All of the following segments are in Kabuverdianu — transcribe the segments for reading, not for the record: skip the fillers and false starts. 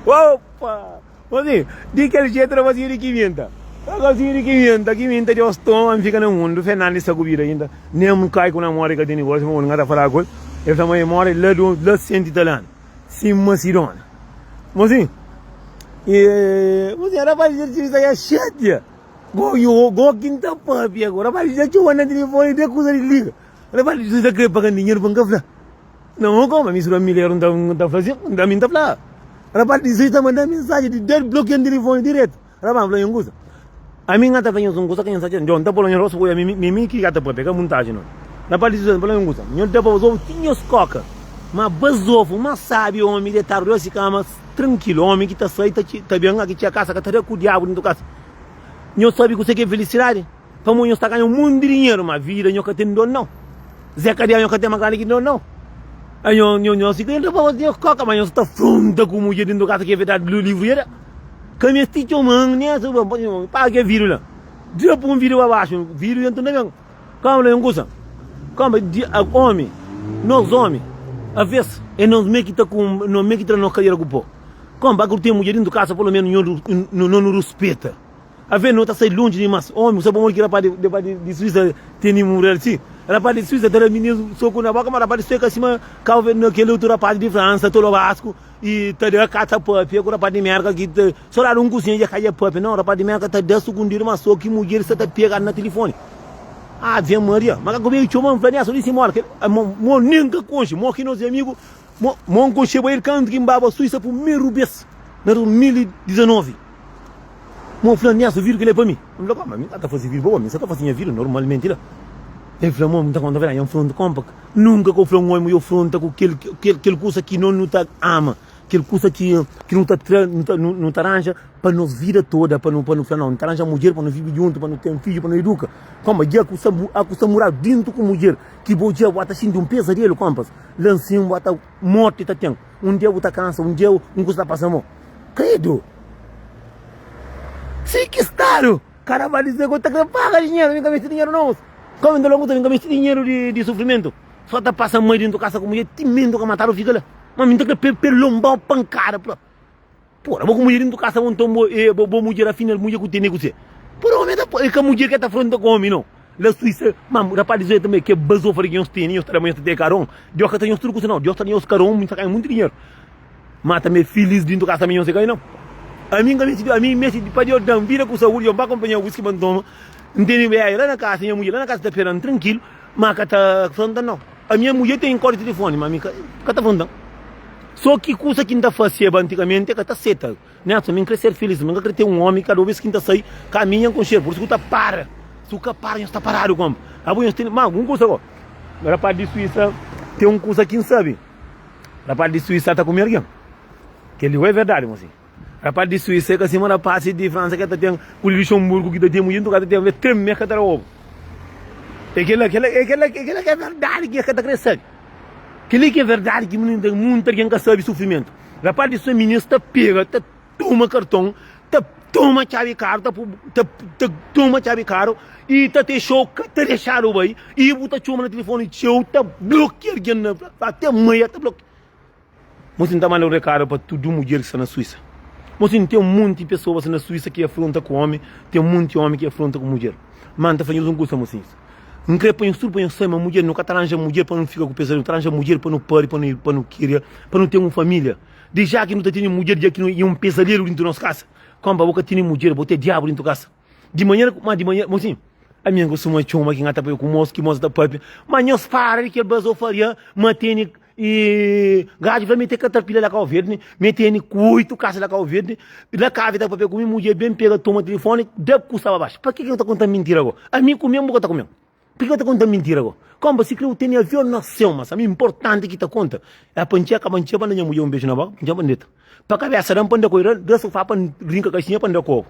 Opa! Mozinho, di kel jetu rapazinho di Kiminta. Rapazinho di Kiminta, Kiminta Deus toma, N fika na mundu. Fernandes sta ku vida inda. Nem N kai ku namora i ka tene gosi, pamodi N ka ta fala ku el. El fla ma el mora la do, la senti ta lana, sima si dona. Mozinho, e, mozinho, rapaz di Kiminta ya xatia. Go, yo, go ki N ta papia go. Rapaz dja txoma na tilifoni, da kuza di liga. Rapaz di ta kre paga-m dinheru pa N ka fla. Não, como? Mi sura milheiro não tá, não tá fazendo, não tá, tá falar. Rapaz, diz tá mandando mensagem de dedo bloqueando telefone direto. Rapaz, falou um coisa. A mim tá fazendo um coisa que não sabe. Não tá falando rosto, a mim, mim que tá para pegar montagem não. Rapaz, diz tá falando um coisa. Não tá para usar tinha os coca. Mas basofo, mas sabe homem de tarde se cama tranquilo, homem que tá sai tá tá bem aqui tinha casa que tá com o diabo dentro casa. Não sabe que você quer felicidade? Pamo nhos ta ganha un monti di dinheru, ma vida nho ka ten don nau. Zé Kadial nho ka ten ma grandi ki don nau. A nho, nho, nho si ka entra pa bos nhos koka, ma nhos ta fronta ku mudjer dentu kasa ki é verdadi lu livru ya da. Ka mesti txoman nessa ba, pa nho paga kel vidru la. Dja pun vidru pa baxu, vidru ya nton ta ben. Koma la un kusa, koma di a omi, nos omi, aves é nos me ki ta ku, nos me ki tra nos kadera ku po. Koma ba ku ten mudjer dentu kasa polo menu nho, nho no ruspeta. Ave no ta sai lonji dimas. Omi, bu sabe pamodi ki rapaz di di Suísa tene mural si? Rapaz di Suísa ta da mininu soku na boka, ma rapaz di Suísa ka sima Cabo Verde, na kel otu rapaz di Fransa, tolobasku, i ta da ka ta papia ku rapaz di Merka ki ta so dadu un kusinha dja ka dja papia. Nau, rapaz di Merka ta da sukundidu, ma so ki mudjer sa ta pegadu na tilifoni. Ave Maria! Ma ka ku ben txoma, N fla Nelson, di si mora kel mo nen ka konxe, mo ki nos amigu, mo mo N konxeba el kantu ki N baba Suísa primeru bes na 2019. Mo fla Nelson, vídeo kel-li é pa mi. N fla, ma mi ka ta faze vídeo pa bo, mi sa ta faze nha vida normalmenti la. El fla, mo, N ta konta verdadi, nha fronta konpa. Nunka ka bu fla un omi, yo fronta ku kel, kel, kel kusa ki no nu ta ama, kel kusa ki, ki nu ta tra, nu ta, nu ta ranja pa nos vida toda, pa nu, pa nu fla, nau, nu ta ranja mudjer pa nu vive djuntu, pa nu ten fidju, pa nu eduka. Konpa, dja ku sta, a ku sta muradu dintu ku mudjer, ki bo dja bo ta xinti un pezadelu, konpas. La nsin bo ta, morti ta ten. Un dia bu ta kansa, un dia un kusa ta pasa mo. Credo! Si ki stadu! Kada ba dize ku ta kre paga dinheru, mi ka mesti dinheru não. Como então logo mi ka mesti dinheru di, di sofrimento. Só ta passa mãe dentro casa com mulher, timendo ka matado fica lá. Mas mi ta kre pe, pe lombau pancada pra. Porra, bo com mulher dentro casa, bom então bo, eh, bo, bo mulher afinal mulher ku tene ku se. Porra, homem ta, é ka mulher que ta afronta com homem não. La Suíça, ma rapaz 18 também que basofa de que nhos tene, nhos ta da nhos ta ter caron. Deus ka ta nhos tudo kusa não. Deus ta nhos caron, muito ganha muito dinheiro. Ma tanbe filis dintu kasa mi nhos e kai nau. Ami nka mesti ami mesti pa Deus dan vida ku saúdi Deus ba konpanha whisky pa ntoma N tene beia la na kasa nha mudjer la na kasa ta peran trankilu ma ka ta frontan nau. Ami nha mudjer ten kodi tilifoni ma mi ka ka ta frontan. So ki kusa ki N ta faseba antigamenti e ka ta seta. Nelson mi N kre ser filis mi N ka kre ten un omi kada bes ki N ta sai ka ami nha N konxel pur isu ku ta para si ku ka para nhos ta paradu konpa abo nhos tene ma un kusa go rapaz di Suísa ten un kusa ki N sabi. Rapaz di Suísa ta kume algen. Kel-li é verdadi, mosinhu. Rapaz di Suísa é ka sima rapaz di Fransa ki ta ten ku di Luxemburgo ki ta ten mudjer, ka ta ten, ten mes ka ta da obu. É kel-la, kel-la, é kel-la, é kel-la ki é verdadi ki es ka ta kre sabe. Kel-li ki é verdadi ki munta algen ka sabe sufrimentu. Rapaz di Suísa, mininus ta pega, ta toma karton, ta toma txabi karu, ta ta ta toma txabi karu i ta texou, ka ta dexadu bai, i bu ta txoma na tilifoni txeu, ta blokia algen na ate meia ta blokia. Mosi, N ta manda un rekadu pa tudu mudjer ki sta na Suísa. Mosi, ten monti pesoas na Suísa ki afronta ku omi, ten monti omi ki afronta ku mudjer. Ma N ta fla nhos un kusa, mosinhus, N kre pa nhos tudu pa nhos sai ma mudjer, nu ka ta ranja mudjer pa nu fika ku pesadelu, nu ta ranja mudjer pa nu pari, pa nu pa nu kiria, pa nu ten un familia. Di ja ki nu ta tene mudjer dja ki nu e un pesadelu dintu nos kasa. Konpa bo ka tene mudjer bo te diabu dintu kasa. Di manera ku ma di manera mo sin ami N kustuma txoma ki N ta papia ku mos ki mos ta papia ma nhos para di kel bazofaria ma tene e gaju fla mi te katarpila la Kau Verdi mi tene ku oitu kasa la Kau Verdi la kavi ta papia ku mi mudjer ben pega toma tilifoni da kusa pa baxu pa ke ki bu ta konta mintira go ami ku mi bu ka ta kume. Pur ki bu ta konta mintira go? Konpa si kre bu tene avion na seu mas ami importanti ki ta konta é pa N txeka pa N txeka pa N da nha mudjer un beju na boka pa N txeka pa N deta pa kabesa da-m pa N da ku el da sofá pa N rinka kaxinha pa N da ku obu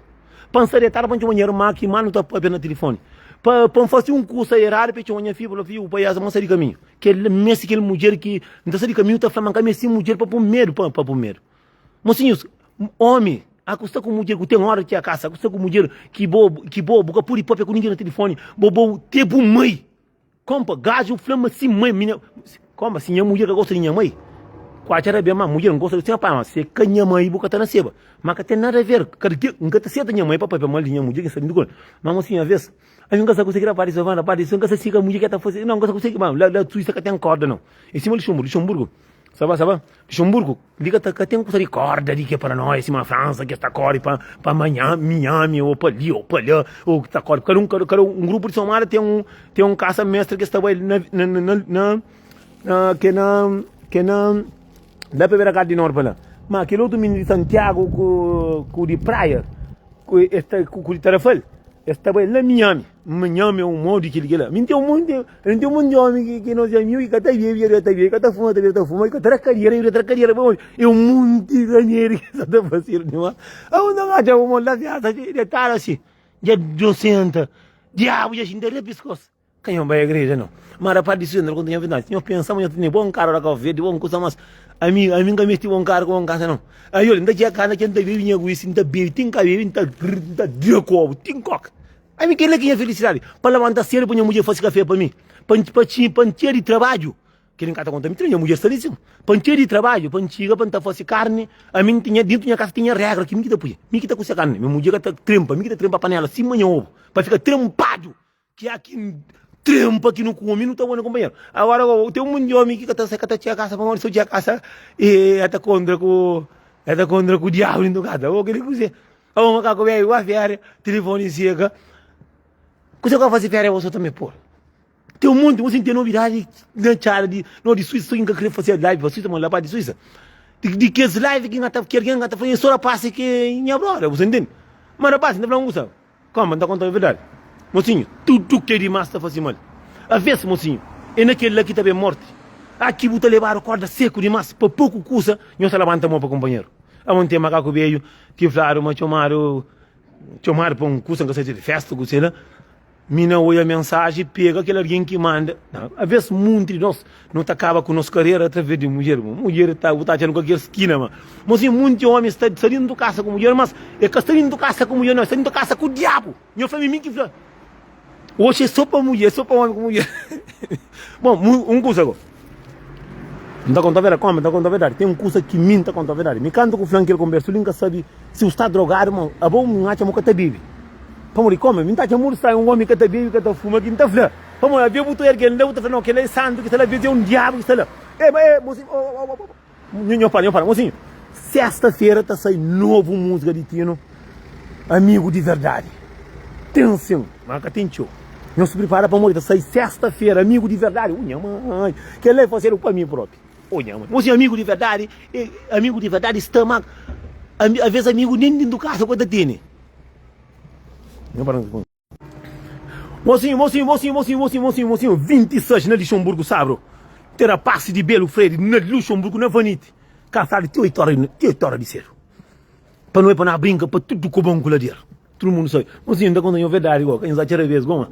pa N sta detadu pa N txoma nha irma ki ma nu ta papia na tilifoni pa pa N fase un kusa eradu pa e txoma nha fidju pa fla fidju bu pai asa ma N sta di kaminhu kel meste kel mudjer ki N ta sta di kaminhu ta fla ma N ka meste mudjer pa pun medu pa pa pun medu Mosinhus omi a ku sta ku mudjer ku ten ora ki a kasa, ku sta ku mudjer ki bo ki bo bu ka pudi papia ku ningin na tilifoni, bo bo te bu mai. Kompa, gaju fla ma si mai minha kompa si nha mudjer ka gosta di nha mai. Ku atxa rabia ma mudjer N gosta di sima pai ma se ka nha mai bu ka ta naseba ma ka ten nada aver ka di N ka ta seta nha mai pa papia mal di nha mudjer ki N sta djuntu ku el ma mo sin aves ami N ka sa kuse ki rapaz di sima rapaz di sima N ka sa si ka mudjer ki ta fase no N ka sa kuse ki ma la la Suíça ka ten korda no e sima Luxemburgo Luxemburgo sa ba sa ba Luxemburgo li ka ta ka ten kusa di korda di ke paranoia sima França ki es ta kore pa pa Miami o pa li o pa la o ta kore kada un kada un grupu di somada ten un ten un kasa mestra ki es ta bai na na na na na ke na ke na la pa bera kadu di norti pa la ma kel otu mininu di Santiagu ku ku di praia ku es ta ku di Tarafal es ta bai la Miami Miami é un modi kel kila mi ten un monti mi ten un monti di omi ki ki nos amigu ki ka ta bebe ka ta bebe ka ta fuma ta bebe ta fuma ka ta da kadiera ka ta da kadiera pamodi é un monti di manera ki sa ta fasedu dimas abo nta atxa bu mon la fiansa detadu asi dja dosenta diabu dja xinta riba piskos. Ka nho bai igreja nau. Ma rapaz di Suísa, konta nho verdadi. Nho pensa ma nho tene bon karu la Kau Verdi, bon kusa, mas ami, ami nka mesti bon karu ku bon kasa nau. Ai oli, nta txiga kasa, nta txiga nta bebi nha whisky, nta bebi, ti nka bebi, nta nta dra kobu, ti nkoka. Ami kila ki nha felisidadi, pa labanta sedu pa nha mudjer fasi kafe pa mi, pa pa pa ntxia di trabadju. Kila nka ta konta mi tira nha mudjer sta li sin. Pa ntxia di trabadju, pa ntxiga pa nta fasi karni, ami ntinha dintu nha kasa tinha regra ki mi ki ta pui, mi ki ta kusia karni, nha mudjer ka ta trempa, mi ki ta trempa panela sima nha obu, pa fika trempadu. Ki a ki trempa ki nu kume nu ta bone kunpanheru. Agora ten un monti di omi ki ka ta ka ta txega kasa pamodi si bu txega kasa e ta kontra ku e ta kontra ku diabu dintu kasa. Abo kili kuzê? Abo makaku bebi ba feria tilifoni seka kuzê ku ba fasi feria bo so ta me pol. Ten un monti, bo ten nobidadi na txada di no di Suísa so ki N ka kre fasi live pa Suísa ma la pa di Suísa. Di kes live ki N ta ki algen ka ta fla e so rapasi ki é nha brother, bu sa ntende? Ma rapasi N ta fla un kusa. Koma, N ta konta-u verdadi, mosinhu, tudu ke dimás ta fase mal. Aves, mosinhu, é na kel-la ki ta ben mórti. Aki bu ta lebadu korda seku dimás pa poku kusa, nhos ta labanta mon pa kunpanheru. Abo N ten makaku bedju ki fladu ma txomadu txomadu pa un kusa, N ka sabe si é di festa ku sela. Mi na oia mensaji, pega kel algen ki manda. Aves, munti di nos, nu ta kaba ku nos karera atraves di mudjer. Mudjer ta, bu ta atxa na kualker skina ma. Mosinhu, munti omi sta sta dintu kasa ku mudjer, mas e ka sta dintu kasa ku mudjer, nau, e sta dintu kasa ku diabu. Nho fla mi, mi ki fla. Oxi é so pa mudjer, é so pa omi ku mudjer. Bon, un kusa go. N ta konta verdadi, koma, N ta konta verdadi. Ten un kusa ki mi N ta konta verdadi. Mi kantu ku fla-m kel konbersu li, N ka sabe si bu sta drogadu, ma abo N atxa ma bu ka ta bebe. Pamodi koma, mi N ta atxa mutu stranhu un omi ka ta bebe, ka ta fuma, ki N ta fla. Pamodi avia bu ta oja algen la, bu ta fla, no, kel-la é santu ki sta la, avês é un diabu ki sta la. E, ma e, mosinhu, o, o, o, o, nho para, nho para, mosinhu. Sesta-fera ta sai novu múzika di Tino, Amigu di Verdadi. Ten sin, ma ka ten txeu. Nhos pripara pamodi ta sai sesta-fera, Amigu di Verdadi. Uh, nha mãe, kel-la é fasedu pa mi propi. Oh, nha mãe. Mosinhu, amigu di verdadi, e, amigu di verdadi sta ma, avês amigu nen dintu kasa ku ta tene. Nho para. Mosinhu, mosinhu, mosinhu, mosinhu, mosinhu, mosinhu, mosinhu, 26 na Lixonburgu sabru, ten rapasi di Belu Fredi na Luxonburgu na Vanite, kansadu ti 8 ora ti 8 ora di sedu. Pa noi pa na brinka pa tudu kobon ku ladera. Tudu mundu sabe. Mosinhu, N ta konta nho verdadi go, ka nhos atxa rabes go ma.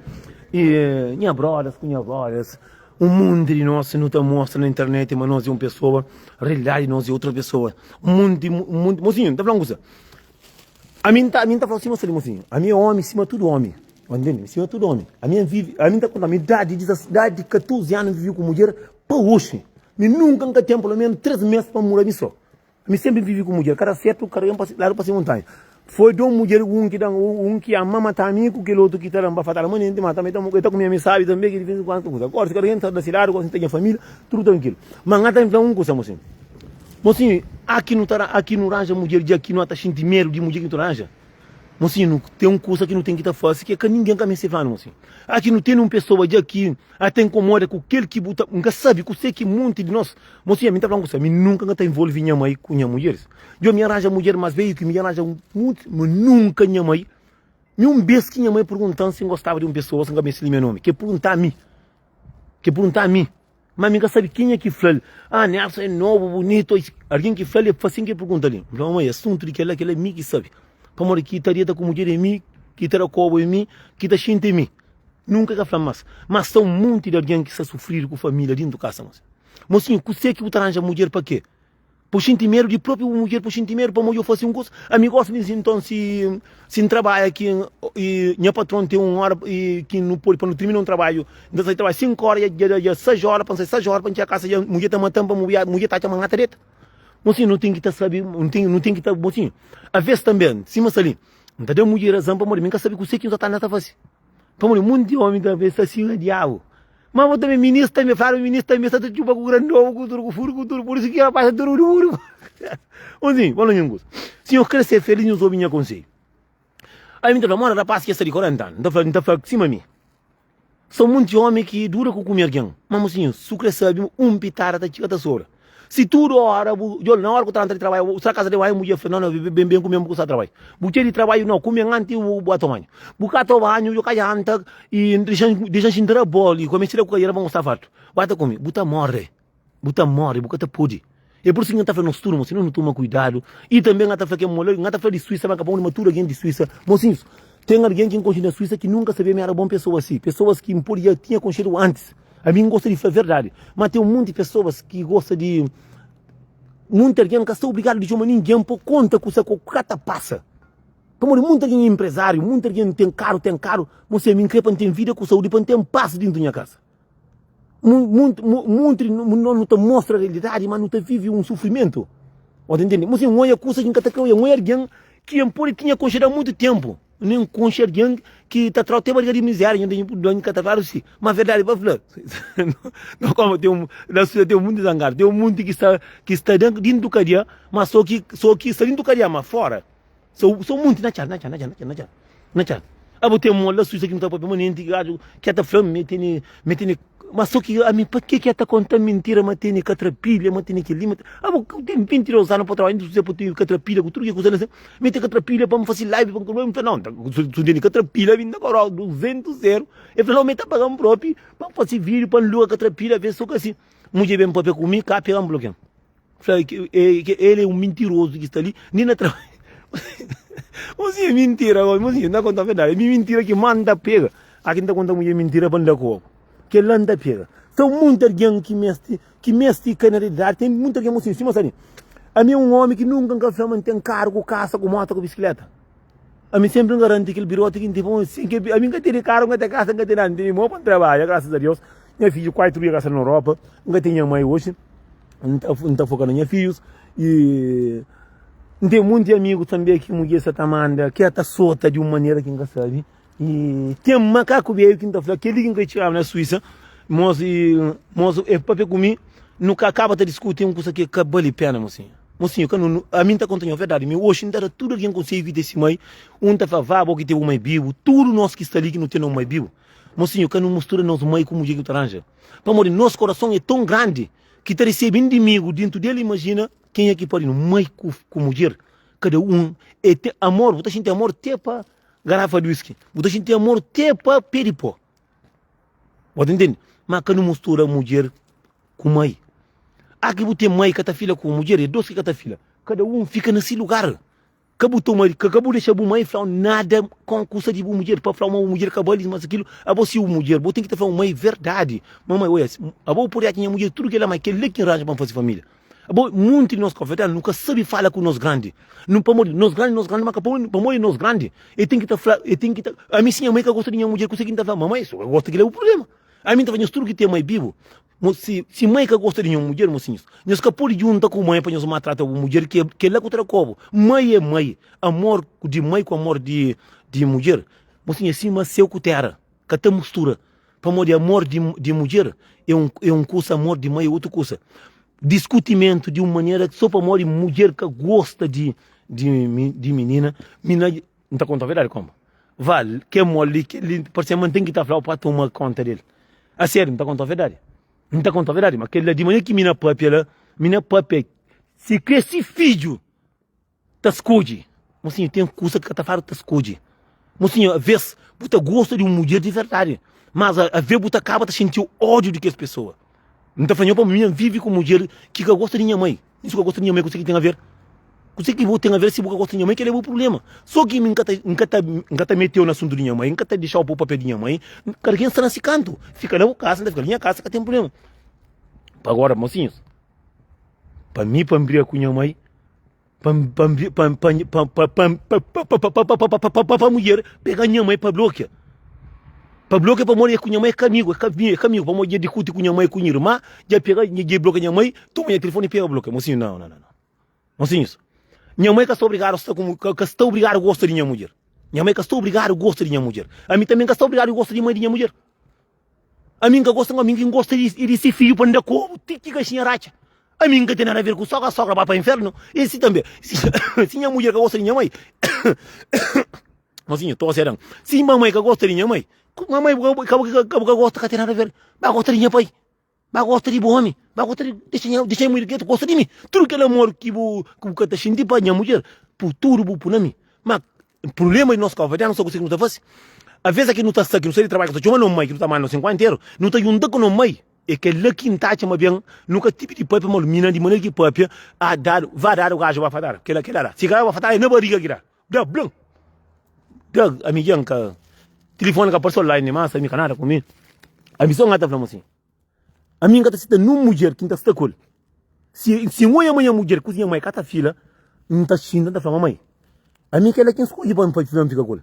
E nha brodas ku nha brodas, un munti di nos nu ta mostra na internet ma nos é un pesoa, realidadi nos é otra pesoa. Un munti, un munti, mosinhu, N ta fla un kusa. Ami N ta, ami N ta fla sima sta li mosinhu, ami é omi sima tudu omi, Ô ntende? Sima tudu omi. Ami N vivi, ami N ta konta, mi idadi di idadi di 14 anu N vivi ku mudjer pa oxi. Mi nunka N ka ten pelo menu 3 mes pa N muda mi so. Ami senpri N vivi ku mudjer, kada setu, kada un pa si ladu pa si montanha. Foi don mudjer un ki dan, un ki ama mata mi ku kel otu ki ta dan bafatada manenti, ma tanbe el ta kume ami sabi tanbe ki di vez en kuandu ta kuza. Gosi kada ken ta da si ladu, gosi N ta nha familia, tudu trankilu. Ma N ta fla un kusa mosinhu, Mosinhu, aki nu ta aki nu ranja mudjer dja ki nu ata xinti medu di mudjer ki nu ta ranja. Mosinhu, nu ten un kusa ki nu ten ki ta fase ki ka ningen ka meste fla-nu, mosinhu. Aki nu ten un pesoa dja ki ata inkomoda ku kel ki bu ta N ka sabe kuse ki monti di nos. Mosinhu, ami N ta fla un kusa, mi nunka N ka ta involvi nha mai ku nha mudjeris. Djo mi ranja mudjer mas beju ki mi, dja ranja monti, ma nunka nha mai, mi un bes ki nha mai pergunta-m si N gostaba di un pesoa, si N ka meste limia nomi, ke pergunta mi, ke pergunta mi. Ma mi ka sabe kenha ki fla-l, Ah, Nelson é nobu, bunitu. Algen ki fla-l, el fla sin ki el pergunta li. N fla, Mamai, asuntu di kel-la, kel-la é mi ki sabe. Pamodi ki ta deta ku mudjer é mi, ki ta da kobu é mi, ki ta xinti é mi. Nunka el ka fla-m más. Má sta un monti di algen ki sta sufridu ku família dintu kasa. Mosinhu, kusé ki bu ta ranja mudjer pa kê? Bu xinti medu di propi bu mudjer, bu xinti medu pamodi yo fasi un kusa. Ami gosi di nton si si N trabadja ki i nha patron ten un ora i ki nu podi pa nu tirmina un trabadju, N ta sai trabadju sinku ora dja dja dja seis ora pa N sai seis ora pa N txiga kasa dja mudjer ta matan pa mudjer ta atxa ma N ka ta deta. Mosinhu nu ten ki ta sabi, nu ten nu ten ki ta mosinhu aves tanbe sima sta li N ta da mudjer razon pamodi mi N ka sabi kuse ki N sa ta anda ta fasi. Pamodi munti omi ta pensa sima diabu. Ma bo tanbe minis tanbe fladu minis tanbe sta ta txupa ku grandobu ku tudu ku furu ku tudu pur isu ki rapaz sta tudu duru. Onzi, fala nha un kusa. Si nhos kre ser felis nhos obi nha konsedju. Ami nta fla, mora rapaz ki sta di 40 anu, nta fla, nta fla sima mi. Son munti omi ki dura ku kume algen. Ma mosinhu, su kre sabi un pitada ta txiga ta sobra. Si tudu ora bu djol na ora ku ta di trabadju bu sta kasa di banhu mudjer fla no no ben ben kume bu sta trabadju bu txeu di trabadju no kume anti bu ba toma banhu bu ka toma banhu bu ka janta i dixan dixan xinta na bol i kume sida ku kadera pa bu sta fartu ba ta kume bu ta more bu ta more bu ka ta pudi e pur isu ki N ta fla nos tudu mosinhu nu toma kuidadu i tanbe N ta fla ke mola N ta fla di suisa ma ka pa ma tudu algen di suisa mosinhus ten algen ki N konxe na suisa ki nunka sabia mi era bon pesoa si pesoas ki N pudi dja tinha konxedu antis. Ami N gosta di fla verdadi, ma ten monti pesoas ki gosta di. Monti algen ka sta obrigadu di txoma ningen pa konta kusa ku ka ta pasa. Pamodi monti algen é enprezáriu, monti algen ten karu, ten karu. Mosé, ami N kre pa N ten vida ku saúdi, pa N ten pas dintu nha kasa. Monti, monti di nos nu ta mostra realidadi, ma nu ta vive un sufrimentu. Bo ta ntende? Mosé, N oia kusa ki N ka ta kre oia. N oia algen ki N pode tinha konxedu a monti tenpu. Nen konxe algen ki ta trau te bariga di mizeria, nho ten doni ka ta fladu si, ma verdadi pa fla, no koma ten un, na suda ten munti zangadu, ten munti ki sta ki sta dintu kadia, ma so ki so ki sta dintu kadia ma fora, so so munti na txal na txal na txal na txal na txal. Abo ten mon la suisa ki nu ta papia ma nenti gaju ki ta fla mi tene mi tene Ma so ki ami pa ke ki el ta konta mintira ma tene katrapilha ma tene keli ma abo ku ten 22 anu pa trabadja inda bu tene katrapilha ku tudu ke kusa na mi ten katrapilha pa mi fasi live pa mi fla nau su tene katrapilha mi nta kobrau 200 euro el fla nau mi ta pagan propi pa fasi video pa luga katrapilha ve so kasi mudjer ben papia ku mi ka pegan blokian. Fla el é un mintirozu ki sta li, nen na trabadja. Mosinhu, mintira, mosinhu, N ta konta verdadi. Mi mintira ki más N ta pega. Aki N ta konta mudjer mintira pa N da ku oku. Kel-la N ta pega. Ten monti algen ki meste, ki meste kai na realidadi. Ten monti algen, mosinhu, sima sta li. Ami é un ómi ki nunka N ka fla ma N ten karu ku kasa, ku móta, ku bisikleta. Ami senpri N garanti kel biroti ki N ten pa un sin ke ami N ka tene karu, N ka ten kasa, N ka ten nada. N tene mô pa N trabadja, grasas a Deus. Nha fidju kuatru dia ka sta na Europa. N ka ten nha mai oxi. N ta N ta foka na nha fidjus. I N ten monti amigu tanbe ki mudjer sa ta manda, ki ta sota di un manera ki N ka sabe. I ten makaku beju ki N ta fla, kel-li ki N ka txigaba na Suísa, mos i mos e papia ku mi, nu ka kaba ta diskuti un kusa ki ka bali pena, mosinhu. Mosinhu, ka nu, ami N ta konta nho verdadi, mi oxi N ta da tudu algen konsedju ki ten si mai, un ta fla, va bo ki ten bu mai bibu, tudu nos ki sta li ki nu ten nos mai bibu. Mosinhu, ka nu mustura nos mai ku mudjer ki nu ta ranja, pamodi nos korason e ton grandi ki ta resebe indimigu dintu del, imajina kenha ki pari-nu, mai ku ku mudjer, kada un e ten amor, bu ta xinti amor te pa garafa di wiski, bu ta xinti amor te pa pe di po. Bu ta ntende? Ma ka nu mustura mudjer ku mai. A ki bu ten mai ka ta fila ku mudjer, e dos ki ka ta fila. Kada un fika na si lugar. Ka bu toma, ka bu dexa bu mai flau nada kon kusa di bu mudjer, pa flau ma bu mudjer ka bali, mas akilu. Abo si bu mudjer, bo ten ki ta fla bu mai verdadi. Mamai, oia, abo bu pode atxa nha mudjer tudu kila, ma kel-li ki N ranja pa N fasi familia. Abo, munti di nos konfetanu, nu ka sabi fala ku nos grandi. Nu, pamodi nos grandi, nos grandi, ma ka pamodi nos grandi, e ten ki ta fla, e ten ki ta, ami si nha mai ka gosta di nha mudjer, kuse ki N ta fla? Mamai, si bu ka gosta, kila é bu prublema. Ami N ta fla nhos tudu ki ten mai bibu, mo, si, si mai ka gosta di nha mudjer, mosinhus, nhos ka pode djunta ku mai pa nhos maltrata bu mudjer, ke, kila ku ta da kobu. Mai é mai, amor di mai ku amor di, di mudjer, mosinhu, é sima seu ku tera, ka ta mustura. Pamodi amor di, di mudjer é un, é un kusa, amor di mai é otu kusa. Diskutimentu di un manera so pamodi mudjer ka gosta di, di, di minina, mina, N ta konta verdadi koma. Va, kel mol li, kel li, parse ma N ten ki ta fla-u pa toma konta del. A sériu, N ta konta verdadi. N ta konta verdadi, ma kel la di manha ki mina papia la, mina papia, si kre si fidju ta skodje. Mosinhu, ten kusa ki ka ta fladu ta skodje. Mosinhu, aves bu ta gosta di un mudjer di verdadi, mas aves bu ta kaba ta xinti ódiu di kes pesoa. N ta fla nho pa mi, N vive ku mudjer ki ka gosta di nha mai. Mi si ka gosta di nha mai, kuse ki ten aver? Kuse ki bo ten aver si bu ka gosta di nha mai? Kel-li é bu prubléma. Sô ki mi N ka ta, N ka ta, N ka ta mete-u na asuntu di nha mai, N ka ta dexa-u pô papel di nha mai. Kada ken sta na si kantu. Fika na bu kasa, N ta fika na nha kasa, ka ten prubléma. Pa agora, mosinhus. Pa mi pa N briga ku nha mai, pa pa pa pa pa pa pa mudjer pega nha mai pa blokia. Pa blokia pamodi é ku nha mai é ka amigu, é ka é ka amigu pamodi dja dikuti ku nha mai ku nha irma, dja pega dja blokia nha mai, toma nha tilifoni pega blokia. Mosinhu, nau nau nau. Mosinhus, nha mai ka sta obrigadu sta ku ka sta obrigadu gosta di nha mudjer. Nha mai ka sta obrigadu gosta di nha mudjer. Ami tanbe N ka sta obrigadu gosta di mai di nha mudjer. Ami N ka gosta, ami ki N gosta di di si fidju pa N da kobu ti ki kaxinha ratxa. Ami N ka ten nada a ver ku sogra, sogra ba pa infernu. E si tanbe, si nha mudjer ka gosta di nha mai, mosinhu, tosi Adan, si mamai ka gosta di nha mai, mamai bu ka bu ka gosta ka ten nada a ver, ba gosta di nha pai. Ba gosta di bu omi, ba gosta di dexa nha dexa nha mudjer ketu gosta di mi. Tudu kel amor ki bu ki bu ka ta xinti pa nha mudjer, pu tudu bu pu na mi. Ma prublema di nos kabuverdianu sa kuse ki nu ta fasi? Aves ki nu ta sta ki nu sai di trabadju ki ta txoma no mai ki nu ta manda nos 50 interu, nu ta junta ku no mai. E kel-la ki N ta atxa ma ben nu ka tibi di papia ma mina di manera ki papia a dadu va dadu gaju ba fatadu. Kel-la kel-la la. Si gaju ba fatadu e na bariga ki da. Da blan. Da ami dja N ka tilifoni ka parse online mas ami ka nada ku mi. Ami so N ka ta fla-m asin. Ami N ka ta seta nun mudjer ki N ta sta ku el. Si si N oia ma nha mudjer ku nha mai ka ta fila, N ta xinta N ta fla mamai, ami kel-la ki N skodje pa N fika ku el.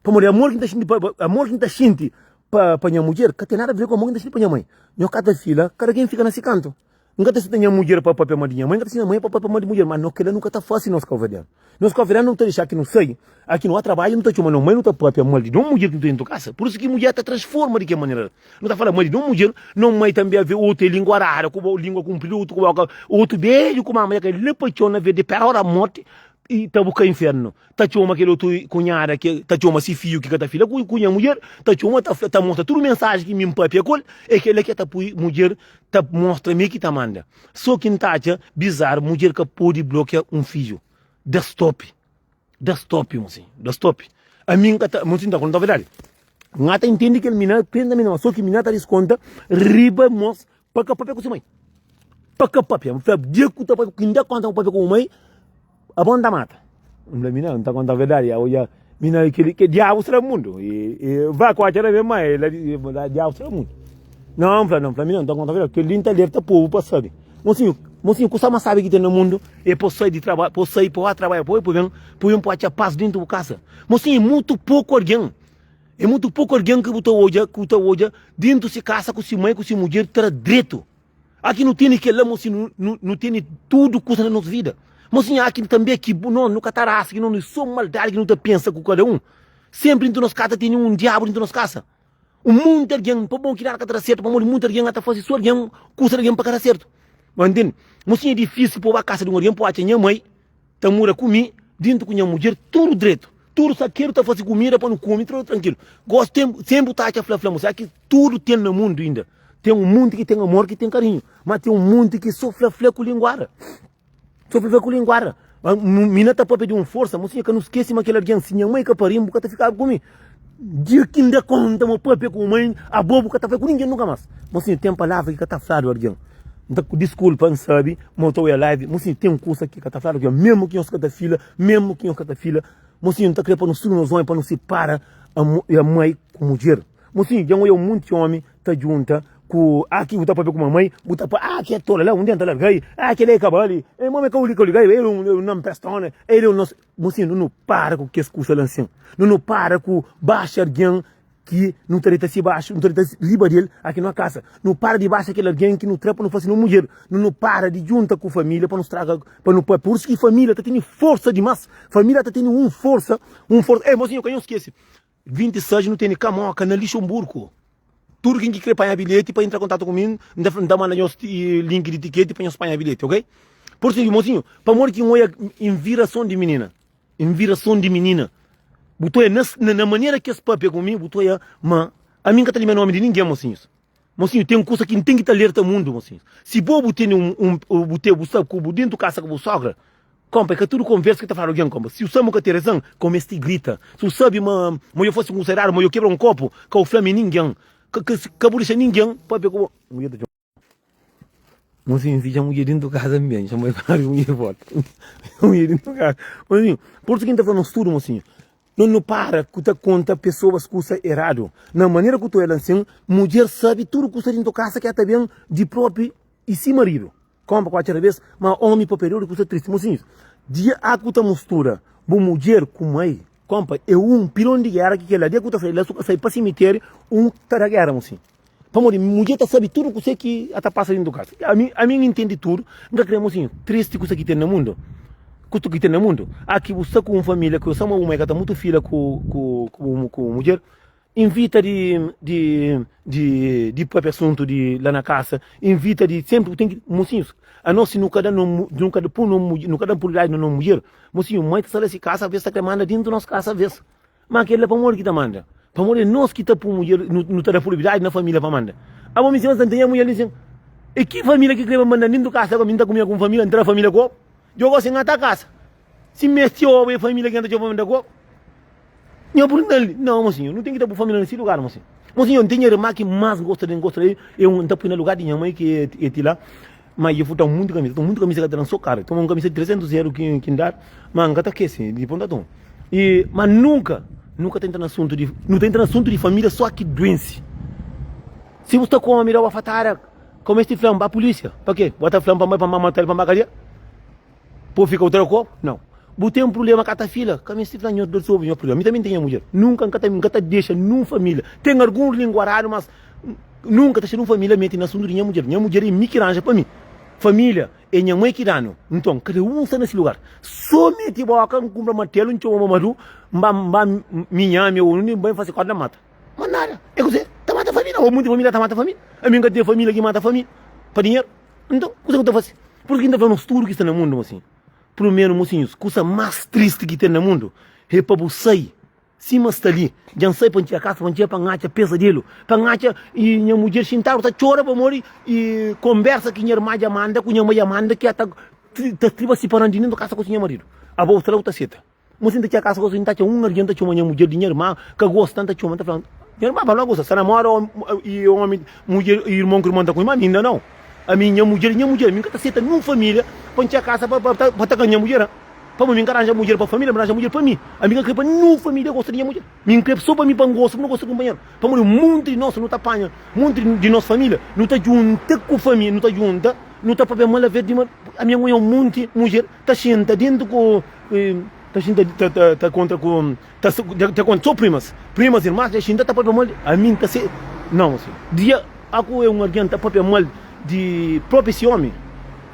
Pamodi amor ki N ta xinti pa amor ki N ta xinti pa pa nha mudjer ka ten nada a ver ku amor ki N ta xinti pa nha mai. Nho ka ta fila, kada ken fika na si kantu. N ka ta seta nha mudjer pa papia mal di nha mai, N ka ta seta nha mai pa papia mal di mudjer, ma no kila nu ka ta fasi nos kauverdianu. Nos kauverdianu nu ta dexa ki nu sai, aki nu a trabadja nu ta txoma no mai nu ta papia mal di no mudjer ki nu ta dentu kasa. Pur isu ki mudjer ta transforma di ke manera la. Nu ta fala mal di no mudjer, no mai tambi ave otu e lingua rara ku lingua kunpridu, otu ku boka, otu beju ku mama ya kai la pa txon na ve di pera ora morti i ta buka infernu. Ta txoma kel otu kunhada ki ta txoma si fiju ki ka ta fila ku ku nha mudjer, ta txoma ta ta mostra tudu mensaji ki mi N papia ku el, e kel-la ki ta pui mudjer ta mostra mi ki ta manda. So ki N ta atxa bizar mudjer ka pode blokia un fiju. Da stop. Da stop, mosinhu. Da stop. Ami N ka ta, mosinhu ta konta verdadi. N ata intende kel mina, pensa mina, ma so ki mina ta diskonta riba mos Pa ka papia ku si mai. Pa ka papia. N fla, dia ku ta papia, ki N da konta ma papia ku bu mai, abo N ta mata. N fla, mina, N ta konta verdadi, ya odja, mina, kili, ke diabu sta na mundu. E, e, va ku atxa na mi mai, la di, la diabu sta na mundu. Não, N fla, não, N fla, mina, N ta konta verdadi, kili N ta alerta povu pa sabi. Mosinhu, mosinhu, kusa mas sabi ki ten na mundu é pa sai di trabadju, pa sai, pa ba trabadja, pa bai, pa ben, pa ben pa atxa pas dentu bu kasa. Mosinhu, é mutu poku algen. É mutu poku algen ki bu ta odja, ki bu ta odja dentu si kasa ku si mai ku si mudjer tra dretu. Aki nu tene kela mo si nu, nu, nu tene tudu kusa na nos vida. Mo si aki tanbe ki bu, no, nu ka ta rasa ki no, no so maldadi ki nu ta pensa ku kada un. Sempri dentu nos kasa tene un diabu dentu nos kasa. Un monti algen pa bon ki nada ka ta da sertu pamodi monti algen ata fasi so algen kusa di algen pa ka da sertu. Bu ntende? Mo si é difisil pa bu ba kasa di un algen pa bu atxa nha mai ta mura ku mi dintu ku nha mudjer tudu dretu tudu sakedu ta fasi kumida pa nu kume tudu trankilu gosi tem senpri ta atxa fla fla mo ki tudu ten na mundu inda ten un munti ki ten amor ki ten karinhu ma ten un munti ki so fla fla ku linguada so fla fla ku linguada mi na ta papia di un forsa mo sinha ka nu skesi ma kel algen si nha mai ka parin bu ka ta fikaba ku mi dia ki N da konta ma papia ku mai abo bu ka ta fla ku ningen nunka mas mo sinha ten palavra ki ka ta fladu algen N ta diskulpa, N sabe ma bu ta oia live. Mosinhu, ten kusa ki ka ta fladu ki memu ki nhos ka ta fila, memu ki nhos ka ta fila. Mosinhu, N ta kre pa nos tudu nos omi pa nu sipara a mai ku mudjer. Mosinhu, dja N oia un monti omi ta djunta ku ah ki bu ta papia ku mamai, bu ta pa ah ki é tola la, un dia N ta larga-i, ah kel-li é kabali, eh mame ka ka liga-i, el é un nanpestona, el é un nos. Mosinhu, nu nu para ku kes kusa la nsin. Nu nu para ku baxa algen ki nu ta deta si baxu, nu ta deta riba del aki na kasa. Nu para di baxa kel algen ki nu tra pa nu fasi no mudjer. Nu nu para di junta ku familia pa nu straga, pa nu pa. Pur isu ki familia ta tene forsa dimas. Familia ta tene un forsa, un forsa. Ei, mosinhu, ka nhos skese, 26 nu tene Kamoka na Lixonburgu. Tudu ken ki kre panha bilheti pa entra kontatu ku mi, N ta N ta manda nhos link di tiketi pa nhos panha bilheti, ok? Pur isu, mosinhu, pamodi ki N oia envirason di minina? N vira son di minina. Bu ta oia na, na manera ki es papia ku mi, bu ta oia ma ami N ka ta limia nomi di ningen, mosinhus. Mosinhu, ten kusa ki N ten ki ta alerta mundu, mosinhus. Si bo bu tene un, un, bu te, bu sta ku bu dentu kasa ku bu sogra, konpa, e ka tudu konversa ki ta fladu algen, konpa. Si bu sabi ma bu ka ten rezan, ka bu meste grita. Si bu sabi ma, ma yo fasi un kusa eradu, ma yo kebra un kopu, ka bu fla mi ningen. Ka, ka, ka bu dexa ningen papia ku bo. Mosinhu fitxa mudjer dentu kaza mi ben txoma el pa mudjer forti mudjer dentu kaza mosinhu pur isu ki N ta fla nos tudu mosinhu no no para ku ta konta pesoas kusa eradu na manera ku ta oja la nsin mudjer sabi tudu kusa dentu kasa ki el ta ben di propi i si maridu. Konpa ku atxa rabes ma omi pa periodi ku sta tristi. Mosinhus, dia a ku ta mustura bu mudjer ku mai, konpa e un pilon di gera ki kela dia ku ta sai la su ka sai pa simiteriu un ta da gera mosinhu. Pamodi mudjer ta sabi tudu kuse ki a ta pasa dintu kasa. Ami ami N intendi tudu, N ka kre mosinhu tristi kusa ki ten na mundu. Kutu ki ten na mundu. A ki bu sta ku un familia ku sama bu mai ka ta mutu fila ku ku ku ku mudjer. Invita di di di di papia asuntu di la na kasa, invita di sempri bu ten ki mosinhus, anos si nu ka da no nu ka da pui no nu ka da prioridadi na no mudjer, mosinhu mai ta sta la si kasa aves ta kre manda dintu nos kasa aves, ma kila pamodi ki ta manda? Pamodi é nos ki ta pui mudjer nu ta da prioridadi na familia pa manda. Abo mi si mas ta ntenha mudjer li sin, e ki familia ki kre pa manda dintu kasa gosi mi nta kumia ku un familia, nta da familia ku obu, gosi N ata kasa, si mesti obu e familia ki N ta txoma pa manda ku obu. Nha purgunta-l li, Nau, mosinhu, nu ten ki ta bu família na si lugar, mosinhu. Mosinhu, N ten nha irma ki más N gosta di, N gosta di el, e un, N ta pui na lugar di nha mai ki e ti la, ma e furta munti kamisa, ta munti kamisa ka ta dan so karu, toma un kamisa di 300 eru ki N dadu, ma N ka ta kese, dipos N ta toma. E, ma nunka, nu ka ta entra na asuntu di, nu ta entra na asuntu di família so ki duense. Si bu sta ku omi da-u bafatada, ka bu meste fla-m, ba pulísia. Pa ke? Bu ta fla-m pa N bai pa N ba mata-l, pa N ba kadia? Pô fika outra ko? Não. Bu tem problema ka ta fila, ka mesti fla nhos resolve nhos problema. Mi também tem nha mulher. Nunca nka ta nka ta deixa num família. Tem alguns linguarado, mas nunca ta deixa num família mete na assunto de nha mulher. Nha mulher é mi ki ranja pa mi. Família é nha mãe ki danu. Então, cada um sta na se lugar. Só mete boca, n cumpra martelo, n txoma Mamadu, n ba n ba mi nhame ou n ba fase corda mata. Mas nada. É kuzê? Ta mata família. Ou munti família ta mata família. Ami nka tem família ki mata família pa dinheiro. Nton, kuza ku ta fase? Pur ki N ta fla nos tudu ki sta na mundu mosinhu? Prumeru, mosinhus, kusa más tristi ki ten na mundu é pa bu sai sima sta li. Dja N sai pa N txiga kasa, pa N txiga pa N atxa pesadelu, pa N atxa i nha mudjer xintadu ta txora pamodi i konbersa ki nha irma dja manda ku nha mai dja manda ki ta ta striba siparan di dentu kasa ku nha maridu. Abo bu sta la bu ta seta. Mo si N ta txega kasa gosi, N ta atxa un algen ta txoma nha mudjer di nha irma ka gosta, N ta txoma, N ta fla, Nha irma, pa la gosta, sta na moda i omi, mudjer, irmon ku irmon ta kume, ma ami inda nau. Ami, nha mudjer é nha mudjer, ami N ka ta seta ninhun familia pa N txega kasa pa pa ta ka nha mudjer. Pamodi mi N ka ranja mudjer pa familia, mi ranja mudjer pa mi. Ami N ka kre pa ninhun familia gosta di nha mudjer. Mi N kre so pa mi pa N gosta, pa nu gosta di kunpanheru. Pamodi monti di nos nu ta panha, monti di nos familia nu ta djunta ku familia, nu ta djunta, nu ta papia mal aver di mal. Ami N oia monti mudjer. Ta xinta dentu ku ta xinta ta ta ta kontra ku ta ta kontra so primas primas irmas ta xinta ta papia mal di ami nta se nau si dia aku é un algen ta papia mal di propi si omi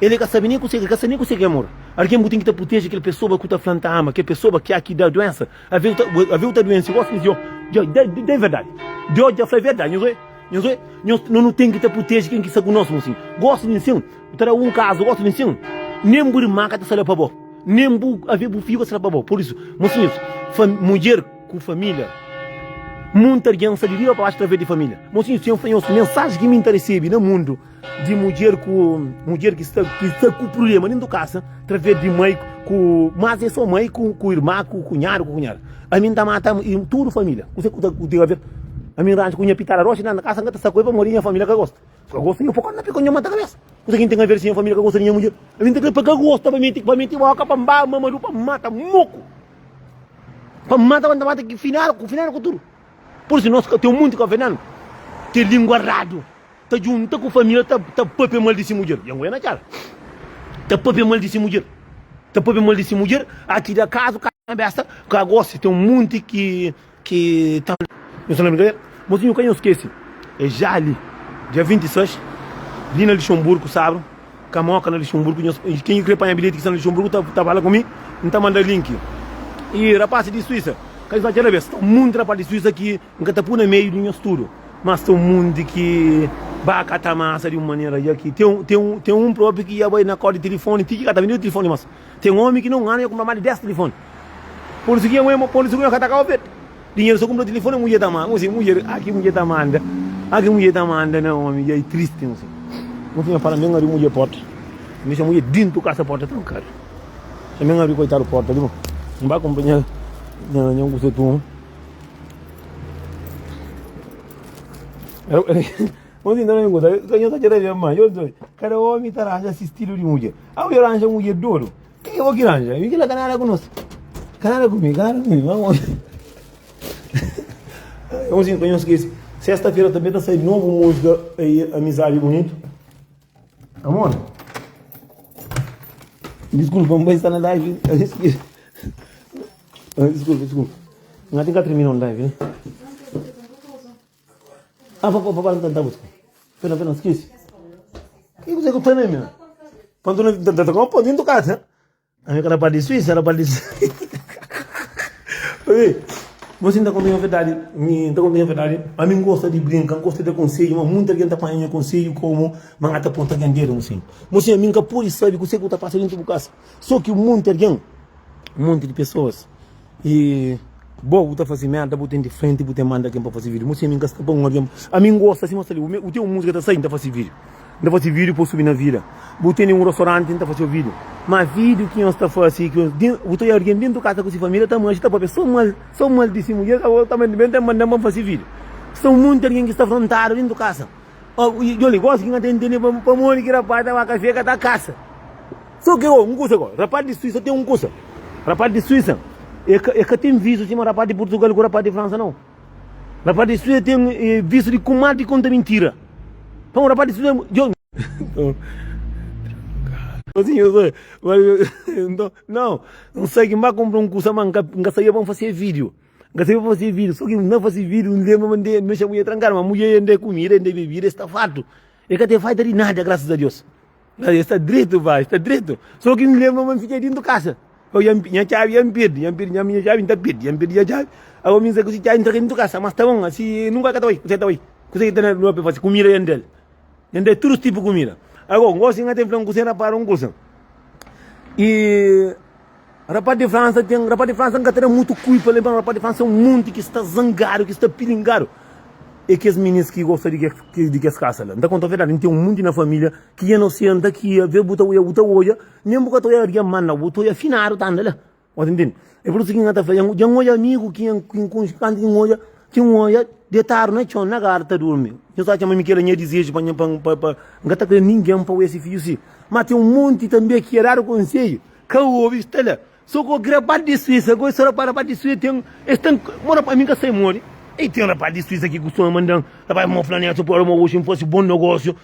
el ka sabi nen kuse el ka sabi nen kuse ki é amor algen bu ten ki ta proteje kel pesoa ku ta fla nta ama kel pesoa ki aki da duensa ave ta ave ta duense gosi di dja dja dja verdadi Deus dja fla verdadi nhos oi nhos oi nhos no ten ki ta proteje ken ki sta ku nos mosinhu gosi di nsin Bu ta da un kazu gosi di nsin, nen bu irma ka ta sta la pa bo, nen bu ave bu fiju ka ta sta la pa bo. Pur isu, mosinhus, mudjer ku familia, munti algen sta di riba pa baxu atraves di familia. Mosinhus, si N fla nhos mensaji ki mi ta resebe na mundu di mudjer ku mudjer ki sta ki sta ku prubléma dentu kasa atraves di mai ku mas é so mai ku ku irma ku kunhadu ku kunhada, ami N ta mata tudu familia. Kuzê ku ta ten aver? Ami N ranja ku nha pitada roxa na kasa N ka ta sta ku el pamodi nha familia ka gosta. Ka gosta nho poko na piko nho mata kabesa. Kusa ki N ten aver si nha familia ka gosta di nha mudjer? Ami N ta kre pa ka gosta pa meti pa meti boka pa N ba mamadu pa N mata moku. Pa N mata pa N ta mata ki final ku final ku tudu. Pur isu nos ka ten munti kavernianu ten lingua radu ta junta ku familia ta ta papia mal di si mudjer. Dja N goia na txala. Ta papia mal di si mudjer. Ta papia mal di si mudjer aki da kazu ka besta ka gosta ten munti ki Ki ta Nhos sta na brinkadeira? Mosinhu ka nhos skese É já li Dia 26 Li na Lixonburgu Sabru Kamoka na Lixonburgu Nhos Ken ki kre panha bilheti ki sta na Lixonburgu ta ta fala ku mi N ta manda link I rapasi di Suísa Ka nhos atxa la bes Sta un munti rapasi di Suísa ki N ka ta pui na meiu di nhos tudu Mas sta un munti ki Ba ka ta masa di un manera dja ki Ten ten ten un propi ki dja bai na kodi tilifoni ti ki ka ta bende tilifoni mas Ten omi ki na un anu dja kunpra mas di 10 tilifoni. Por isu ki nha mãe, por isu ki nha ka ta kaba pertu. Dinheru so kunpra tilifoni, mudjer ta manda. Mosi, mudjer, aki mudjer ta manda. Aki mudjer ta manda na omi, dja i tristi, mosi. Mosi, nha fala, ben abri mudjer porta. N dexa mudjer dintu kasa porta trankadu. Nha ben abri koitadu porta li, N ba kunpra nha, nha, nha kusa tumu. Mosi, nta ben kusa, nha ta txera ben ma, kada omi ta ranja si stilu di mudjer. Abo dja ranja mudjer dodu. Ke bo ki ranja? Mi kila ka nada ku nos. Ka nada ku mi, ka nada ku mi. Vamos. Vamos sim, conheço que sexta-feira também tá saindo novo música aí, Amizade Bonito. Amor. Diskulpa, N bai sta na live. Diskulpa, diskulpa. N ka ten ka termina un live, ne? Ah, pa, pa, pa, pa, pa, busca. Pera, pera, skese. Que kuzê ku ta na mi? Quando na ta ta com dentro casa. A mi cara di Suíça, era di Suíça. Oi, você ainda conta a verdade, mi ta conta a verdade. A mim gosta de brincar, gosta de conselho, mas muita gente apanha conselho como mas ta ponta alguém dedo assim. Você a mim que pode sabe que você que tá passando dentro do casa. Só que muita alguém, um monte de pessoas E bo bu ta faze merda bu ten di frenti bu ten manda ken pa faze video mo si ami nka sta pa un algen ami ngosta sima sta li u ten un musika ta sai nta faze video nta faze video pa subi na vida bu tene un restauranti nta faze video ma video ki nhos ta faze ki bu ta oja algen dentu kasa ku si familia ta manxi ta papia so mal so mal di si mudjer abo ta ben ta mandan pa faze video sta un monti algen ki sta frontadu dentu kasa djoli gosi ki nka ta intende pamodi ki rapaz ta ba kafe ka ta kasa. So ke un kusa go, rapaz di Suíça ten un kusa. Rapaz di Suíça e ka, e ka ten visto sima rapaz di Portugal ku rapaz di França não. Rapaz di Suíça ten eh, visto di kumar di konta mintira. Então rapaz di Suíça, yo, assim, eu sou, então, não, não sei que vai comprar um kusa, mas nunca sabia para fazer vídeo. Nka sabia pa fase vídeo, só ki na fase vídeo n lembra ma n dexa mulher trankadu, ma mulher n da kumida, n da bebida, sta fartu. E ka ten falta di nada, graças a Deus. Sta dretu ba, sta dretu. So ki N lembra ma N fika dintu kasa. Yo ya nha txabi ya N pirdi, ya N pirdi nha txabi N ta pirdi, ya N pirdi nha txabi. Ago mi N sai ku si txabi N tra dintu kasa, mas ta bon, asi nunka ka ta bai, kusé ta bai. Kusé ki ta na lua pa fasi? Kumida ya N da-l. Ya N da-l tudu tipu kumida. Ago gosi N ka ten fla un kusa, N rapara un kusa. I Rapaz di Fransa ten, rapaz di Fransa N ka ta da mutu kulpa el, rapaz di Fransa é un monti ki sta zangadu, ki sta pilingadu. É kes minis ki gosta di di kes kasa la. N ta konta verdadi, N ten un monti na familia ki dja no senta ki aves bu ta oja, bu ta oja, nen bu ka ta oja algen manda, bu ta oja finadu ta anda la. Bu ta ntende? É pur isu ki N ka ta fla, dja N oja amigu ki N konxe kantu ki N oja, ki N oja detadu na txon, na gara ta durmi. Nhos ta atxa ma mi kel-la nha dizeju pa nha pa pa N ka ta kre ningen pa oja se fidju si. Ma ten un monti tanbe ki e dadu konsedju. Ka obi sta la so ko rapaz di suíça go so rapaz rapaz di suíça tem es tem mo rapaz mi ka sai modi ei tem rapaz di suíça ki kustuma mandan rapaz mo fla neto pora mo oxi nfasi bom negócio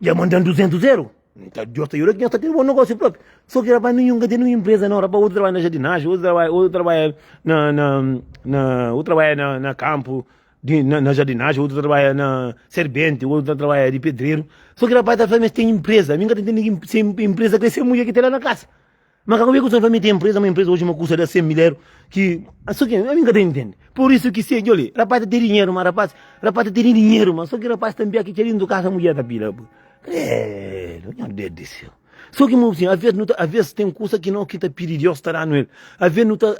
dja mandan 200 euro nta Deus ta juda ki nhos ta ten bom negócio propi so ki rapaz ninhun ka ten ninhun empresa não rapaz outro trabalha na jardinagem outro trabalha outro trabalha na na na outro trabalha na na campo di na, na jardinagem, outro trabalha na serbente, outro ta trabalha di pedreiro. Só que rapaz ta fala, mas tem empresa. Mim ka ta entende que se empresa crescer mulher que tem lá na casa. Mas ka que você tem empresa, uma empresa hoje uma custa de 100 mil euros, que só que a mim ka ta entende. Por isso que se, olha, rapaz ta tem dinheiro, mas rapaz, rapaz ta tem dinheiro, mas só que rapaz também aqui querendo casa mulher ta pila. Credo, meu Deus do céu. Só que, assim, às vezes, às vezes tem coisa que não que tá pedir Deus tá dando ele. Às vezes não tá.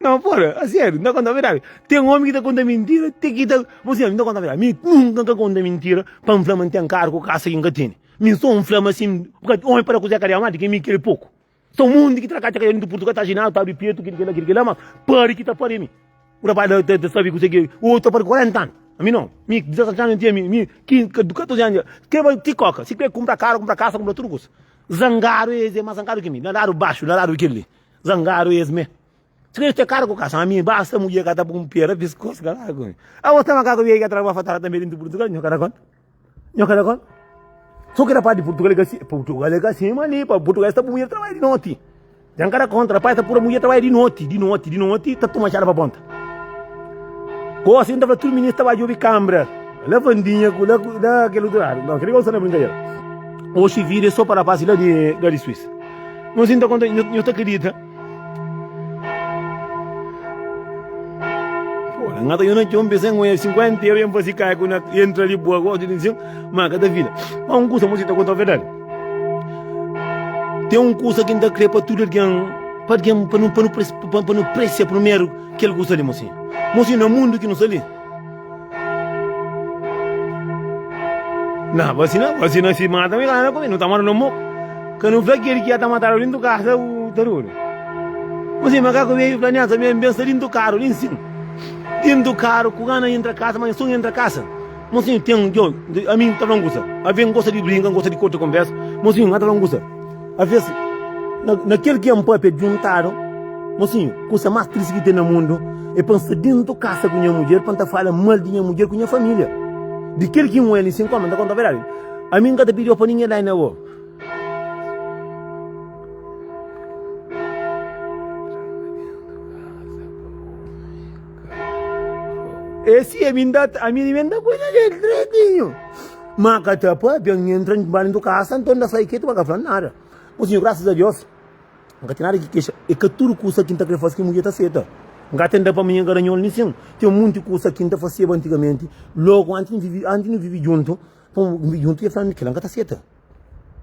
Não, porra, a sério, não conta a verdade. Tem homem que tá conta mentira, tem que tá. Você não conta a verdade. Mim nunca que conta mentira para me falar tem cargo, casa que nunca tem. Mim só um flama assim, porque homem para cozer cadê mais que mim quer pouco. Só mundo que traca tchaca do Portugal tá ginado, tá de preto, que que que que lá, mas pare que tá pare mim. O rapaz da da sabe que você que o outro para 40 anos. A mim não, mim 17 anos tinha mim, mim 15, 14 anos. Que vai te coca, se quer comprar carro, comprar casa, comprar tudo coisa. Zangado esse é mais zangado que mim, nadado baixo, nadado aquele ali. Zangado es me. Si ka te kara ku kasa ami basta mudjer ka ta pun pera piskos kara ku mi. Abo sta makaku bia ka traba fatara tambe dintu Portugal nho ka da konta. Nho ka da konta. So ki rapaz di Portugal é ka si, Portugal é ka sima li, pa Portugal sta bu mulher trabalha di noti. Djan ka da konta, rapaz ta pura mulher trabalha di noti, di noti, di noti ta toma chada pa ponta. Gosi n ta fla tudu minis ta ba djobi kambra. La Vandinha ku la la kel utru ladu. Não, kel li ka sta na brinkadera. Oxi vida é so pa rapaz la di la di Suíça. Nos inda konta, nho ta kridita? Pô, nga ta nho na txon pensa em 50 euro em fasi kai ku na entra ali boa gosto de dizer, mas ka ta vida. Mas um kusa, moça ta conta a verdade. Tem um kusa que nta kre pa tudo alguém, pa alguém, pa nu, pa nu, pa, pa nu precia primeiro kel kusa ali, mocinho. Mocinho, na mundo que nu sta ali, Nah, vacina, vacina si mata mi kana kumi, nu ta mora no mo. Ka nu fla kel ki ta matadu dintu kasa u ta duru. Mosi makaku veio fla nessa mi ben sta dintu karu li nsin. Dintu karu ku gana entra kasa, ma son entra kasa. Mosi ten jo, ami ta fla un kusa. Ave ngosta di brinka, ngosta di korta konversa. Mosi nga ta fla un kusa. Aves na, na kel ki N papia djuntadu, mosinhu, kusa más tristi ki ten na mundu é pa N sta dentu kasa ku nha mudjer pa N ta fala mal di nha mudjer ku nha família. Di kel ki N oja li sin kóma, N ta konta verdadi. Ami N ka ta pidi pa ningen dai na bo. E si ami N da, ami mi N ta kuida del dretinhu. Ma ka ta papia, N entra N ba dentu kasa, nton N ta sai ketu pa ka fla nada. Mosinhu, grasas a Dios, N ka ten nada ki kexa. E ka tudu kusa ki N ta kre fase ki mudjer ta seta. N ka ten da pa mi N ka da nhol nin sin. Ten munti kusa ki N ta faseba antigamenti, logu antis di nu vivi djuntu, pa nu vivi djuntu, e fla-m kila N ka ta seta.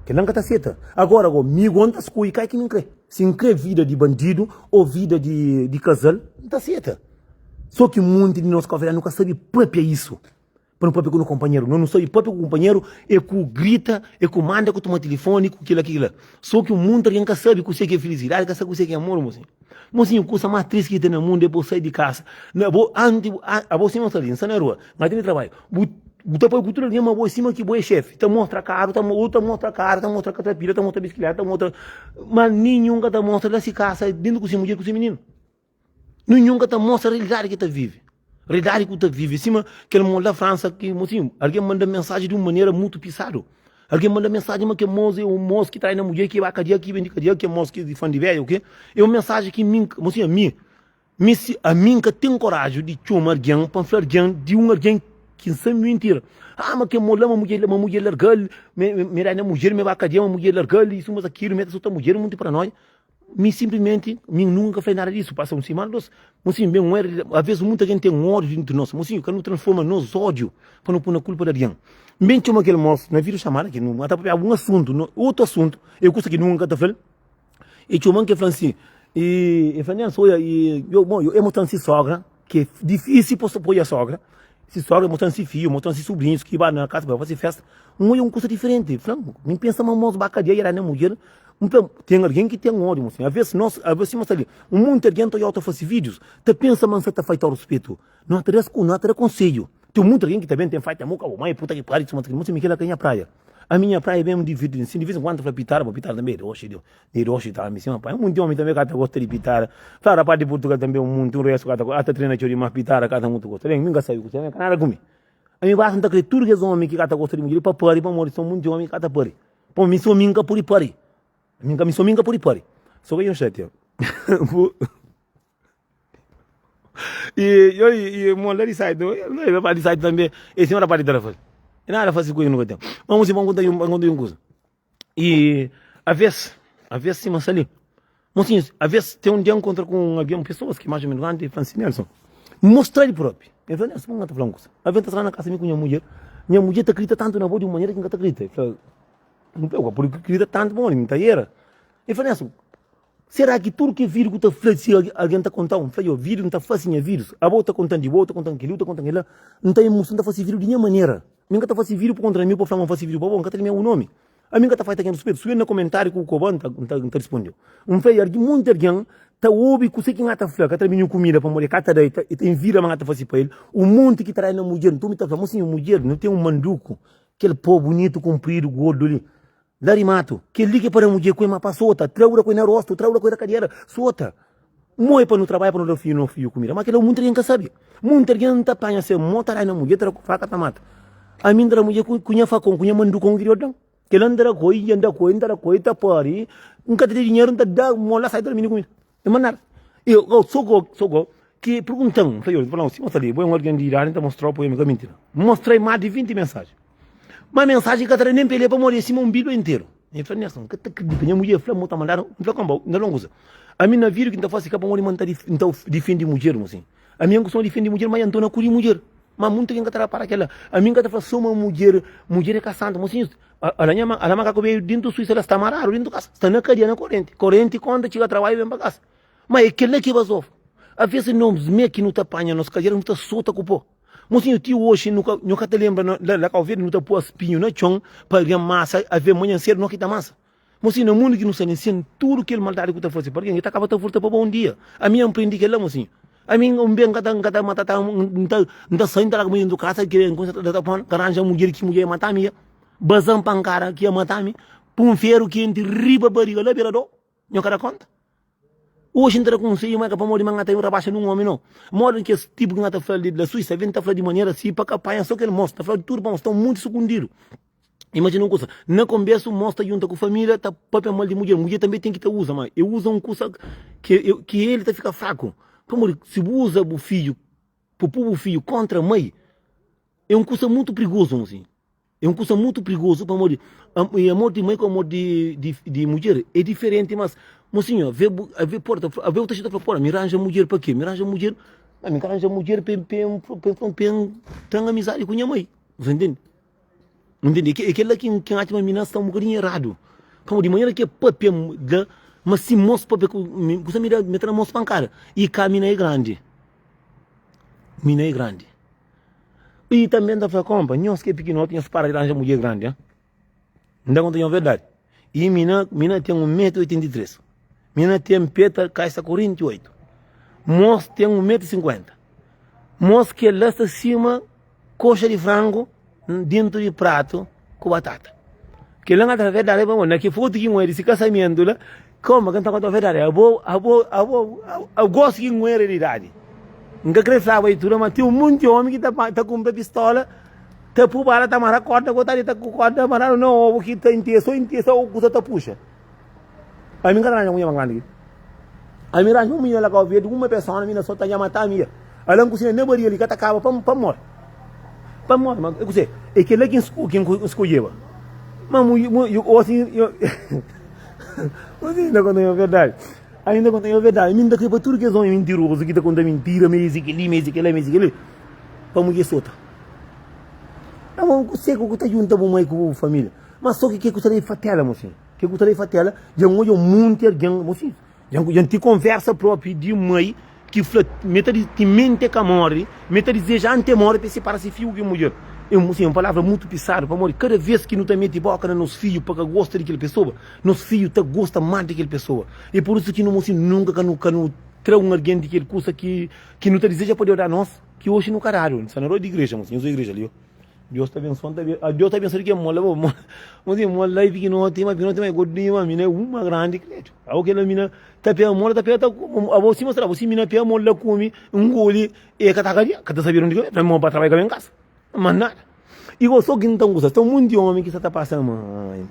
Kel-la N ka ta seta. Agora go, mi go N ta skodje kal ki mi N kre. Si N kre vida di bandidu ô vida di kazal, N ta seta. Sô ki monti di nos kabuverdianu nu ka sabe pâpia isu. Pa nu pâpia ku no konpanheru. Nos nu sabe pâpia ku kunpanheru é ku grita, é ku manda, ku toma tilifoni, ku kila, kila. Sô ki un monti algen ka sabe kuse ki é filisidadi, ka sabe kuse ki é amor, mosinhu. Mosinhu, kusa más tristi ki ten na mundu é bo sai di kasa. Na bo, anti, abo sima sta li, N sta na rua, N ka tene trabadju. Bu bu ta poi ku tudu algen ma bo é sima ki bo é xefi. Ta mostra karu, ta u ta mostra karu, ta mostra katrapila, ta mostra bisikleta, ta mostra. Ma ninhun ka ta mostra la si kasa dentu ku si mudjer ku si mininu. Ninhun ka ta mostra realidadi ki ta vive. Realidadi ku ta vive sima kel mo la Fransa ki mosinhu, algen manda mensaji di un manera mutu pisadu. Algen manda mensaji ma kel mos é un mos ki trai na mudjer ki ba kadia ki ben di kadia, kel mos ki fan di bedja o ke. É un mensaji ki mi, mosinhu ami. Mi si ami N ka ten koraju di txoma algen pa N fla algen di un algen ki N sabe mintira. Ah, ma kel mo la, ma mudjer, ma mudjer larga-l, me da na mudjer, me ba kadia, ma mudjer larga-l, isu, mas akilu, me ta suta mudjer, munti paranoia. Mi sinplismenti, mi nunka ka fla nada disu. Pasa un simana, dos, mosinhu, ben un era, aves munta algen ten ódiu dintu nos. Mosinhu, ka nu transforma nos ódiu pa nu pui na kulpa di algen. N ben txoma kel mos na vídiu xamada ki nu ta papiaba un asuntu, otu asuntu, e kusa ki nunka ka ta fla-l. E txoma-m ki e fla-m sin, e e fla Nelson, oia, e yo, bon, e mostra-m si sogra, ki é difísil pa poi a sogra, si sogra, mostra-m si fidju, mostra-m si subrinhus ki ba na kasa pa fase festa, N oia un kusa diferenti, fla-m, mi pensa ma mos ba kadia i era nha mudjer, N fla, ten algen ki ten ódiu, mosinhu, aves nos, aves sima sta li, un monti algen ta oiau ta fase vídius, ta pensa ma N sa ta faita ruspetu, no ta da, no ta da konsedju, ten monti algen ki ta ben ten faita mo ka bo mai, puta ki pariu, suma ta mosinhu, mi kila ka nha praia. Ami nha praia mesmu divirti sin di vez en kuandu ta fla pitara pa pitara tanbe é doxi di di doxi tambi sima pai munti omi tanbe ka ta gosta di pitara fla rapaz di Portugal tanbe un munti un restu ka ta ata trena txeu dimas pitara ka ta mutu gosta ben mi ka sabi kuse ka nada ku mi ami basta nta kre tudu kes omi ki ka ta gosta di mudjer pa pari pamodi son munti omi ki ka ta pari pamodi mi so mi nka pudi pari mi nka mi so mi nka pudi pari so ka nhos xatia bu. E yo e mo la di site, no pa di site tambe, e senhora pa di telefone. E nada fasi ku nunca tem. Mas você vamos contar um, contar um coisa. E a vez, a vez sim, mas ali. Mocinho, a vez tem um dia encontra com alguém, pessoas que mais ou menos grande, falam assim, Nelson, mostrar ele próprio. Ele falou, Nelson, vamos falar uma coisa. A vez tá na casa com minha mulher, minha mulher tá acredita tanto na voz de uma maneira que nunca tá acredita. Ele falou, não pega, porque acredita tanto, bom, ele não tá era. Ele falou, Nelson, Sera ki tudu ki vídiu ku ta fla si algen ta kontau? N fla, yo, vídiu N ta fase nha vídius. Abo ta kontan di bo, ta kontan kel-li, ta kontan kel-la. N ta imusta, N ta fase vídiu di nha manera. Mi N ka ta fase vídiu pa kontra mi, pa fla ma N fase vídiu pa bo. N ka ta limia bu nomi. Ami N ka ta fai ta ken ruspetu. Subi na komentáriu ku bu koba, N ta, N ta, N ta risponde-u. N fla, algin, monti algen ta obi kuse ki N ta fla, ka ta da mi ninhun kumida pamodi e ka ta da, e ta, e ta invida ma N ta fase pa el. Un monti ki ta da na mudjer. Nton mi ta fla, Mosinhu, mudjer, nu ten un manduku, kel po bunitu, kunpridu, gordu li. La di matu, kel-li ki é pa da mudjer ku é ma pa sota, tra-u da ku é na rostu, tra-u da ku é na kadera, sota. Mo é pa nu trabadja pa nu da fidju no fidju kumida, ma kel-la munti algen ka sabe. Munti algen ta panha se mo ta da na mudjer, ta da ku faka ta mata. Ami N ta da mudjer ku nha fakon, ku nha mandukon ki Deus da-m. Kel-la N ta da ku el, N ta da ku el, N ta da ku el, ta pari, N ka ta da dinheru, N ta da mo la sai ta da mini kumida. É ma nada. Eu, eu sou go, sou go, ki pergunta-m, N fla, yo, N fla, si bo sta li, bo é un algen di idadi, N ta mostra-u pa omi, ka mintira. N mostra-i más di 20 mensajen. Ma mensajen ka ta da nen pa e lé, pamodi é sima un Bíblia interu. N fla, Nelson, N ka ta kridita, nha mudjer fla-m, bo ta mandadu, N fla, konba, N ta fla un kuza, ami na vídiu ki N ta fase ka pamodi ma N ta N ta difende mudjer, mo sin. Ami N kustuma difende mudjer, ma N ta na kudi mudjer. Ma munti algen ka ta rapara kela. Ami N ka ta fla so ma mudjer, mudjer é ka santu, mo sin. Ala nha ala makaku beju dintu Suíça la sta maradu dintu kasa, sta na kadia na korenti, korenti konta txiga trabadju ben pa kasa. Ma é kela ki bazofa. A ves nos me ki nu ta panha nos kadera nu ta sota ku po. Mosinhu ti oxi nu ka nhu ka ta lembra na la Kau Verdi nu ta pua spinhu na txon pa algen masa a ve manhan sedu no ki ta masa. Mosinhu na mundu ki nu sta li nsin tudu kel maldadi ku ta fasi pa algen i ta kaba ta volta pa bo un dia. Ami N prendi kela mosinhu. Ami un ben N ka ta N ka ta mata ta N ta N ta sai N ta larga mi dintu kasa ke N kumsa ta ta ranja mudjer ki mudjer mata mi ya. Bazan pankada ki ia mata-mi, pun feru kenti riba bariga la bira do, nho ka da konta. Oxi N ta da konsedju, ma é ka pamodi ma N ta rabaxa nun omi, no. Modi ki es tipu ki N ta fla li la Suísa, ben ta fla di manera si pa ka panha so kel mos, ta fla di tudu pamodi sta munti sukundidu. Imajina un kusa, na konbersu mos ta junta ku familia ta papia mal di mudjer, mudjer tanbe ten ki ta uza, ma e uza un kusa ki el ta fika fraku, pamodi si bu uza bu fidju. Pa pui bu fidju kontra mai é un kusa mutu prigozu mosinhu. É un kusa mutu prigozu pamodi amor di mai ku amor di mudjer é diferenti mas mosinhu ave bu ave porta ave bu ta xinta fla pora mi ranja mudjer pa ke mi ranja mudjer ma mi ka ranja mudjer pa pa pa N ten amizadi ku nha mai bu ntende bu ntende é kel la ki N atxa ma mina sta un bokadinhu eradu pamodi manera ki e papia la ma si mos papia ku mi kusa mi da mi ta da mos pankada i ka mina é grandi mina é grandi. I tanbe N ta fla, Konpa, nhos ki é pikinoti, nhos para di ranja mudjer grandi, ha? N ta konta nhos verdadi. I mi na, mi na ten un metru i 83. Mi na ten pé ta kaisa 48. Mos ten un metru i 50. Mos kel-la sta sima koxa di frangu dentu di pratu ku batata. Kel-la N ka ta fla verdadi pamodi na ki fotu ki N oja di si kasamentu la, Koma ki N ta konta verdadi? Abo, abo, abo, abo gosi ki N era di idadi. N ka kre flaba i tudu, ma ten un monti omi ki ta ta kunpra pistola, ta pu bala, ta mara korda, ku ta di ta ku korda maradu na obu ki ta intesa, o intesa o kusa ta puxa. Ami N ka ta ranja mulher más grandi ki. Ami ranja un minina la Kau Verdi, uma pesona, mina so ta nha mata ami. Ala N kusina na baria li ka ta kaba pa pa mori. Pa mori, ma é kuse? É kel-la ki N skodjeba. Ma mu, mu, osi, osi N ta konta nha verdadi. Ami N ta konta nha verdadi. Mi N ta kre pa tudu kes omi mintirozu ki ta konta mintira, ma es é kel-li, ma es é kel-la, ma es é kel-li, pa mudjer sota. Abo, kuse ku ta djunta bu mai ku bu familia? Ma so ki ke ku ta da e fatela, mosinhu. Ke ku ta da e fatela, dja N odja un monti algen, mosinhu. Dja N ti konversa propi di mai ki fla ma ta timenti e ka mori, ma ta dizeja anti e mori pa e sipara se fiju ku mudjer. É un palavra mutu pisadu pamodi kada ves ki nu ta meti boka na nos fiju pa ka gosta di kel pesoa, nos fiju ta gosta más di kel pesoa. É pur isu ki nu mosi nunka ka nu ka nu tra un algen di kel kusa ki ki nu ta dizeja pa Deus da nos, ki oxi nu ka dadu. Nu sta na rua di igreja, mosi, nhos igreja li. Deus ta abençoa, ta ah, Deus ta abençoa de que mola, bo, mola, mola, mola e piquinote, mas piquinote, mas gordinho, mas mina é uma grande, credo. Ao que mina ta pega mola, ta pega, ta, a você mostrar, você mina pega mola come, engole, e ka ta kadia, ka ta saber onde que é, para trabalhar em casa. Mas nada. Igual só que então gosta, tem um monte de homem que está passando, mãe.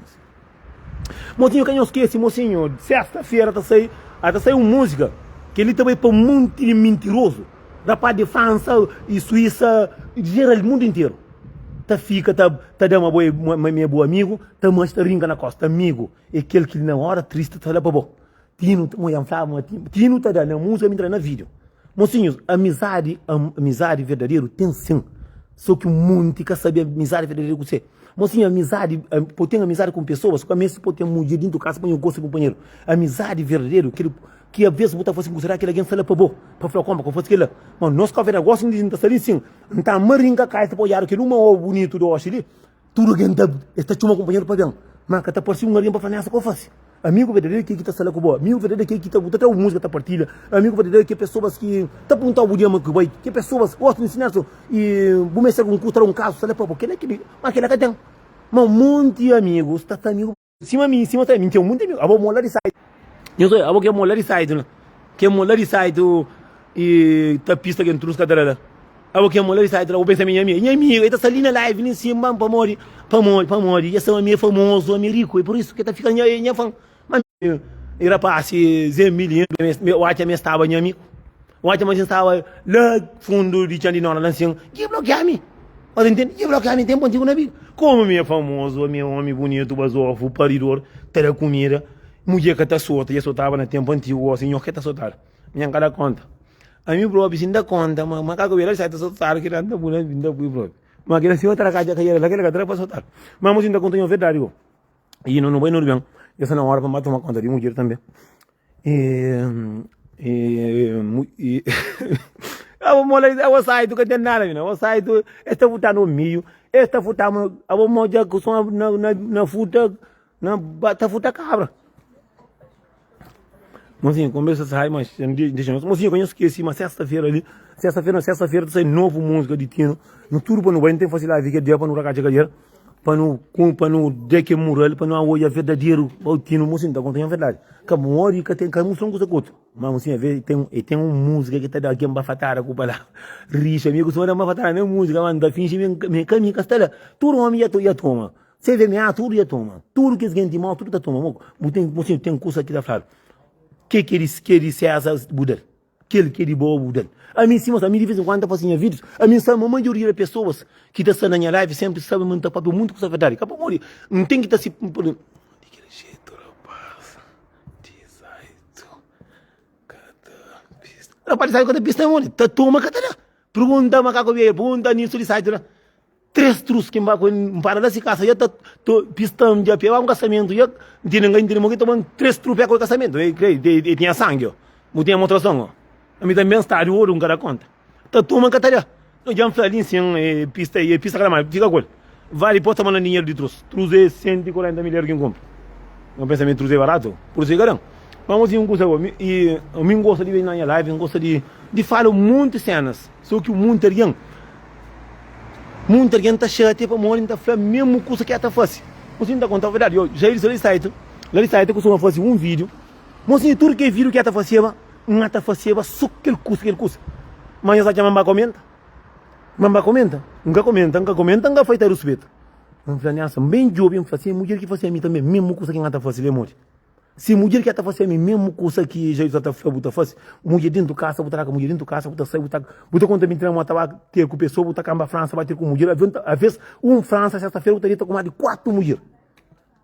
Mocinho, ka nhos skese, mocinho, sexta-feira ta sai, ta sai un música que ele ta bai pa un monte de mentiroso, rapaz de França e Suíça, geral, mundo inteiro. Ta fica, ta, ta da ma bo é, ma mi é bo amigo, ta mas ta rinca na costa, amigo é kel ki na hora triste ta da pa bo. Tino, mo ya fla ma Tino ta da na música, mi ta da na vídeo. Mocinhos, amizade, amizade verdadeiro tem sim. Só que um monte ka sabe amizade verdadeiro ku se. Mocinho, amizade, pode ter amizade com pessoas, com mesmo pode ter mulher dentro de casa, põe o gosto de companheiro. Amizade verdadeiro, que que às vezes você faz será que alguém sala para bo, para falar como, como fosse aquilo. Mas nós que gosto de gente ali sim, então marinca cai para olhar aquele uma ou bonito do ali. Tudu algen ta, es ta txoma kunpanheru pa ben, má ka ta parse un algen pa fla, Nessa, ka bu fase. Amigu verdaderu é kel ki ta sta la ku bo. Amigu verdaderu é kel ki ta, bu ta tra bu múzika ta partilha. Amigu verdaderu é ke pesoas ki ta punta-u bu dia ma ki bai, ke pesoas gosta di nsinal-su i bu meste algun kusa, un kazu, sta la pa bo. Kela ki, má kela ka ten. Má un monti amigus ta sta amigu. Sima mi, sima ta, mi ten munti amigu. Abo mola di site. Nhos oia, abo ke mola di site la. Ke mola di site e ta pista ke ntrus ka ta da la. Abo ke mola di site la, bo pensa mi nha amigu. Nha amigu, e ta sta li na live li nsima pamodi, pamodi, pamodi dja sabe mi é famoso, ami é riku, e por isu ke ta fika nha, nha fan. Ma mi, e rapasi Zé Milindu, mi oca mi staba nha amigu. Oca ma si staba la fundu di txan di nona la nsin, ki blokia mi. Mas ntende? Ki blokia mi tempu antigu na vida. Komu mi é famozu, ami é omi bunitu, bazofu, paridor, ta da kumida, mudjer ka ta sota, dja sotaba na tempu antigu, gosi nho ke ta sotadu. Mi N ka da konta. Ami propi si N da konta ma makaku bira sai ta sotadu, kila N ta pui na N ta pui propi. Ma kila si otra katxa ka yera la kila ka tra pa sotadu. Ma mosi N ta konta nho verdadi go. I no no bai no ben, dja sta na ora pa N ba toma konta di mudjer tambe. Abo mola abo sai tu ka ten nada mina abo sai tu es ta futa no miu es ta futa abo moja ku son na na na futa na ta futa cabra mozinho conversa sai mas deixa mozinho que eu esqueci mas sexta-feira ali sexta-feira sexta-feira ta sai novo música de Tino no tudo para no banho tem fazer live que dia para no rakacha cadeira Pa nu pa nu da ke mural pa nu odja verdaderu Tino mosinhu ta konta nha verdadi ka modi ka ten ka mostra un kusa ku otu ma mosinhu ave ten e ten un musika ki ta da algen bafatada ku palavra rixu ami kustuma da bafatada na musika ma N ta finji mi ka mi ka sta la tudu omi dja toma CVMA tudu dja toma tudu kes genti mau tudu ta toma bu ten mosinhu ten kusa ki ta fladu ke ke di ke di César bu da-l. Kel ki é di bo, bu da-l. Ami sima sta, ami di vez en kuandu ta fasi nha vídius, ami N sabe ma maioria di pesoas ki ta sta na nha live senpri sabe ma N ta papia muntu kusa verdadi. Ka pamodi N ten ki ta si Di kel jetu rapaz 18 ka ta pista. Rapaz 18 ka ta pista modi? Ta toma ka ta da. Pergunta makaku vieira, pergunta Nilson di site la. 3 trus ki N ba ku el, N para la si kasa, ya ta to pista-m dja pia ba un kasamentu, ya N tene N tene mo ki toma 3 tru pia ku kasamentu, e kre e tinha sangi o, bu tinha mostrason o, ami tanbe N sta di oru N ka da konta, ta toma N ka ta da, no dja N fla li nsin e pista e pista ka da ma fika ku el, va dipos ta mandan dinheru di trus, trus e 140 mil eru ki N kunpra, N pensa mi trus e baratu, pur isu e ka dan. Mas mosinhu un kusa bo, mi i mi N gosta di ben na nha live, N gosta di di fala un monti senas, so ki un monti algen. Munti algen ta xatia pamodi N ta fla mesmu kusa ki el ta fase. Mosinhu ta konta verdadi. Yo, Jair la di site, la di site kustuma fase un vídiu. Mosinhu, tudu kel vídiu ki el ta faseba, N ta faseba so kel kusa, kel kusa. Ma nhos atxa ma N ba komenta? Ma N ba komenta? N ka komenta, N ka komenta, N ka faita ruspetu. N fla, Nelson, N ben djobe, N fla, si é mudjer ki fase ami tanbe, mesmu kusa ki N ta fase li é modi? Si mudjer ki ta fase ami mesmu kusa ki Jair sa ta fla bu ta fase, mudjer dentu kasa bu ta raka mudjer dentu kasa bu ta sai bu ta bu ta konta mintira ma ta ba ter ku pesoa bu ta kamba Fransa ba ter ku mudjer avion ta aves un Fransa sesta fera bu ta deta ku mas di 4 mudjer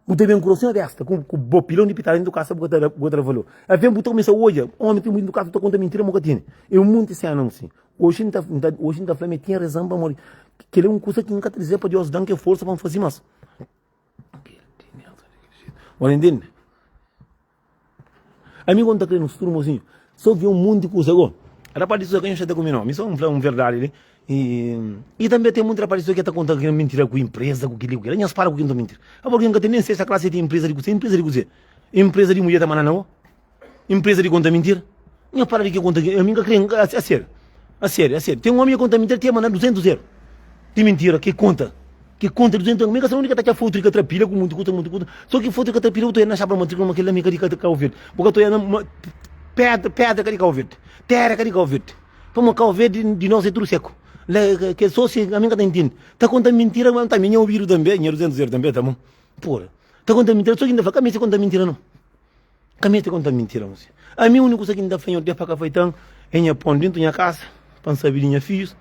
bu ta ben ku rosinha besta ku ku bo pilon di pitara dentu kasa bu ka ta bu ka ta da valor aves bu ta kumesa odja omi ten mudjer dentu kasa bu ta konta mintira ma bu ka tene e un monti sena asin oxi N ta oxi N ta fla ma e tinha rezan pamodi kila e un kusa ki N ka ta dize pa Deus dan ke forsa pa N fasi mas. Bô intende? Ami quando ta kre nos tudo mozinho, só vi um monte de coisa go. Rapaz disso que não comigo não, me só um fla um verdade ali. E, e também tem muito rapaz disso que tá contando que é mentira com empresa, com aquilo, com aquilo. Nós para com quem tá mentira. Ah, porque nunca tem nem sexta classe tem empresa de cozer, empresa de cozer. Empresa de mulher tá mandando não. Empresa di konta mintira? Nha para di ke konta ami nka kre a sério a sério a sério tem um omi ke konta mintira te manda 200 euro di mintira ke konta ke konta 200 euro mi ka sabe undi ke ta atxa foto di katrapilha ku munti kusa munti kusa so ki foto di katrapilha bu ta oia na chapa matrikula ma kel la mi ka di Cabo Verde bu ka ta oia na pedra pedra ka di Cabo Verde tera ka di Cabo Verde pamodi Cabo Verde di nos é tudu seku la ke so si ami ka ta intende ta konta mintira ma ta mi nha obidu tambe nha 200 euro tambe ta bon pora ta konta mintira so ki N ta fla ka meste konta mintira no. Ka meste konta mintira mosi. Ami uniku kusa ki N ta fla Nhordes pa ka faita-m é nha pon dintu nha kasa, pa N sabe di nha fidjus,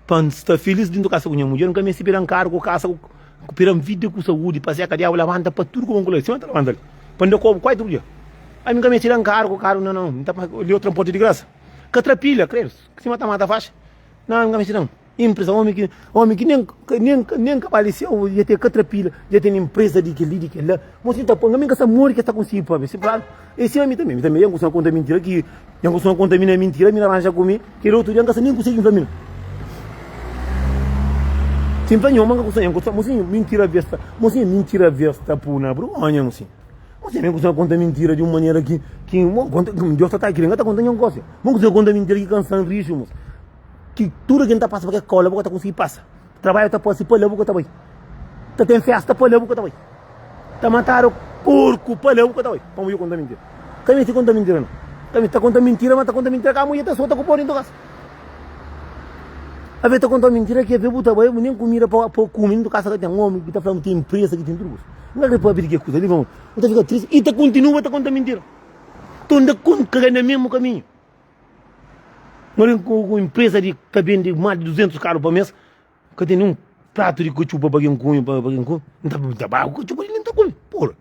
pa N sta filis dintu kasa ku nha mudjer. N ka meste pira-m karu ku kasa, ku pira-m vida ku saúdi, pa seka diabu labanta pa tudu ku bon ku la. Sima N ta labanta li, pa N da kobu kuatru dia. Ami N ka meste da-m karu ku karu, nau, nau. N ta li otra nporta di grasa. Ka trapilha, kredu, sima ta mata faxi. Nau, N ka meste da-m. Impresa, omi ki, omi ki nen, nen, nen ka bali seu, dja ten katrapila, dja ten impresa di kel-li, di kel-la. Mos ki ta poi, ami ka sa modi ki es ta konsigi pabia. Si fladu, e sima mi tanbe, mi tanbe, N kustuma konta mintira ki, N kustuma konta mina mintira, mina ranja ku mi, kel otu dia N ka sa nen kuse ki N fla mina. Si N fla nho, ma N ka kustuma, N kustuma, mosinhu, mintira bes ta, mosinhu, mintira bes ta pui na burgonha, mosinhu. Mosinhu, ami N kustuma konta mintira di un manera ki, ki, mo, konta, Deus ta ta kre, N ka ta konta nho gosi. Mo N kustuma konta mintira ki kansa-m rixu, mos. Ki tudu algen ta pasa pa kel kola bu ka ta konsigi pasa. Trabadju ta parse pa la bu ka ta bai. Ta ten festa pa la bu ka ta bai. Ta matadu porku pa la bu ka ta bai. Pamodi konta mintira. Ka meste konta mintira no. Ka meste ta konta mintira ma ta konta mintira ka mudjer ta sota ku pau dentu kasa. Aves ta konta mintira ki aves bu ta bai nen kumida pa pa kume dentu kasa ka ten. Omi ki ta fla ma ten impresa ki ten tudu kusa. N ka kre papia di ke kusa li pamodi bu ta fika tristi i ta kontinua ta konta mintira. Tonda kai na mesmu kaminhu. Mora ku empresa di ta bende mais di 200 karu pa mes, ka ten nin pratu di katxupa pa kin kume, pa kin kume. Nta nta ba ku katxupa di li nta kume. Porra.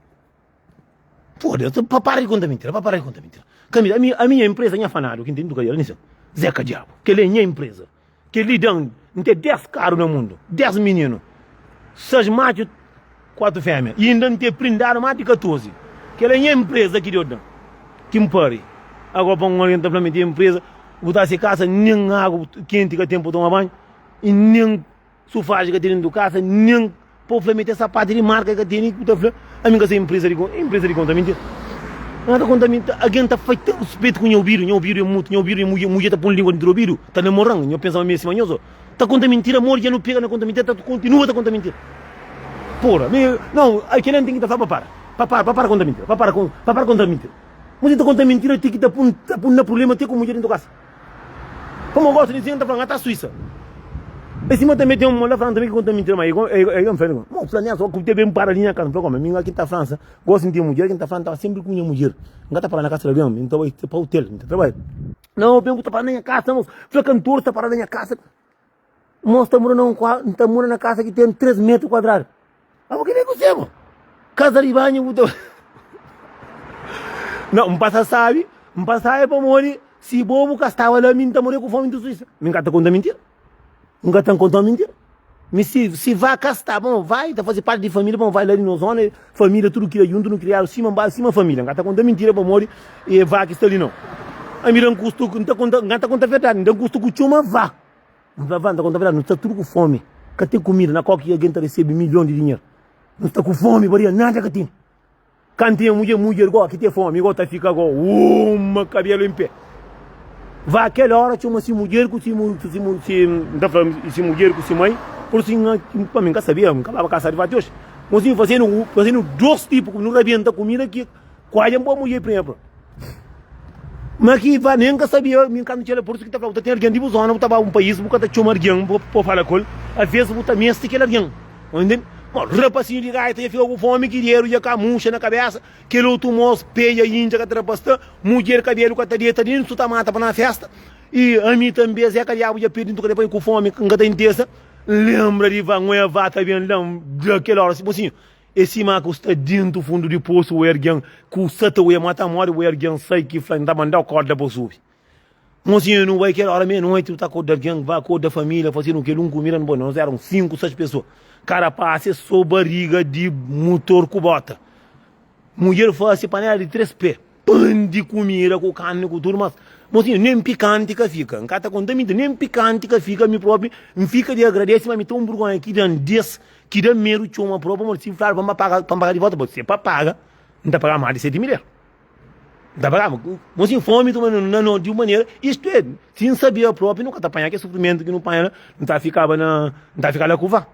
Foda-se, pa para di konta mintira, pa para di konta mintira. Ka mi, ami, ami nha empresa nha fanadu ki nten tuka djala nisan. Zeka diabu. Kel-li é nha empresa. Kel-li da-m, N ten 10 karu na mundu, 10 mininu, 6 matxu, 4 fémia, i inda N ten prindadu más di 14. Kel-li é nha inpreza ki Deus da-m, ki N pari. Agora pa un algen ta fla-m mi ten inpreza, bu ta se kasa, nen agu kenti ka ten pa toma banhu, i nen Sufáji ka tene dentu kasa, nen pa bu fla mi ten sapatu di marka ka tene, bu ta fla ami ka sa inpresa di inpresa di konta mintira. N ta konta mintira, algen ta faita ruspetu ku nha obidu, nha obidu é mutu, nha obidu é mudjer, mudjer ta pun lingua dentu di obidu, ta namoran, nho pensa ma mi é sima nhos ô? Ta konta mintira, modi dja nu pega na konta mintira, ta kontinua ta konta mintira. Pora, mi, nau, kila N ten ki ta fla pa para, pa para, pa para konta mintira, pa para, pa para konta mintira. Mudjer ta konta mintira ti ki ta pun, ta pun na prublema te ku mudjer dentu kasa. Como gosto de dizer, tá falando, tá Suíça. Em cima também tem um lá falando também que conta mentira, mas eu eu falei, não, falei, só que teve um para ali na casa, falei, como, minha aqui tá França, gosto de ter mulher, quem tá falando, tá sempre com minha mulher. Não tá parando na casa de alguém, então vai para o hotel, então trabalho. Nau, ben bu ta para na nha kasa, mos. Fla kantor ta para na nha kasa. Mos ta mora na un kua, ta mora na kasa ki ten 3 metru kuadradu. Abo ki ben ku se, mo? Kasa di banhu bu ta Nau, N pasa sabi, N pasa sabi pamodi si bo bu ka staba la mi N ta more ku fomi ntu Suísa. Mi N ka ta konta mintira. N ka ta konta mintira. Mi si, si va ka sta, bon, vai ta faze parti di família, bon, vai la di nos zona, família tudu kria juntu, nu kriadu sima ba, sima família. N ka ta konta mintira pamodi e va ki sta li nau. Ami da N kustu, N ta konta, N ka ta konta verdadi, N da kustu ku txoma va. N fla va, N ta konta verdadi, nu sta tudu ku fomi, ka ten kumida, na koki algen ta resebe milhon di dinheru. Nu sta ku fomi, baria, nada ka ten. Kantu nha mudjer, mudjer go ki ten fomi go ta fika go uma kabelu en pe. Va kel ora txoma si mudjer ku si si si N ta fla si mudjer ku si mai, pur si N pa mi N ka sabia, N ka baba kasa di vati oxi. Mosinhu fasenu fasenu dos tipu nu rabenta kumida ki kuadja N poi mudjer prinha fla. Ma ki va nen ka sabia mi kantu txela pur isu ki ta fla bu ta ten algen di bu zona bu ta ba un pais bu ka ta txoma algen pa pa fala ku el aves bu ta meste kel algen bu ntende ma rapasinhu di gaita dja fika ku fomi ki dinheru dja ka murxa na kabesa kel otu mos pe dja intxa ka ta da pa sta mudjer kabelu ka ta deta dentu ta mata pa na festa i ami tanbe zé ka diabu dja perde ntu ka ta pai ku fomi N ka ta intesa N lenbra di va nwe va ta ben la N da kel ora si mosinhu É sima ku sta dintu fundu di posu oi argen ku sa ta oia ma ta mori oi argen sai ki fla N ta mandau korda pa subi Mosinhu nu bai kel ora meia noiti nu ta korda argen ba korda familia fase nu kel un kumida nu bai nos era un 5 6 pesoa kada pase so bariga di mutor ku bota mudjer fase panela di 3 pe. Pan di kumida ku karni ku tudu mas mosinhu nen pikanti ka fika N ka ta konta minti nen pikanti ka fika mi propi N fika di agradese ma mi ten un burgonha ki dan des ki dan medu txoma propi pamodi si N fladu pa N paga pa N paga di volta si é pa paga N ta paga mas di 7 mil eru N ta paga mosinhu fomi tuma na no di un manera istu é si N sabia propi nu ka ta panha kes sufrimentu ki nu panha la N ta fikaba na N ta fika la ku va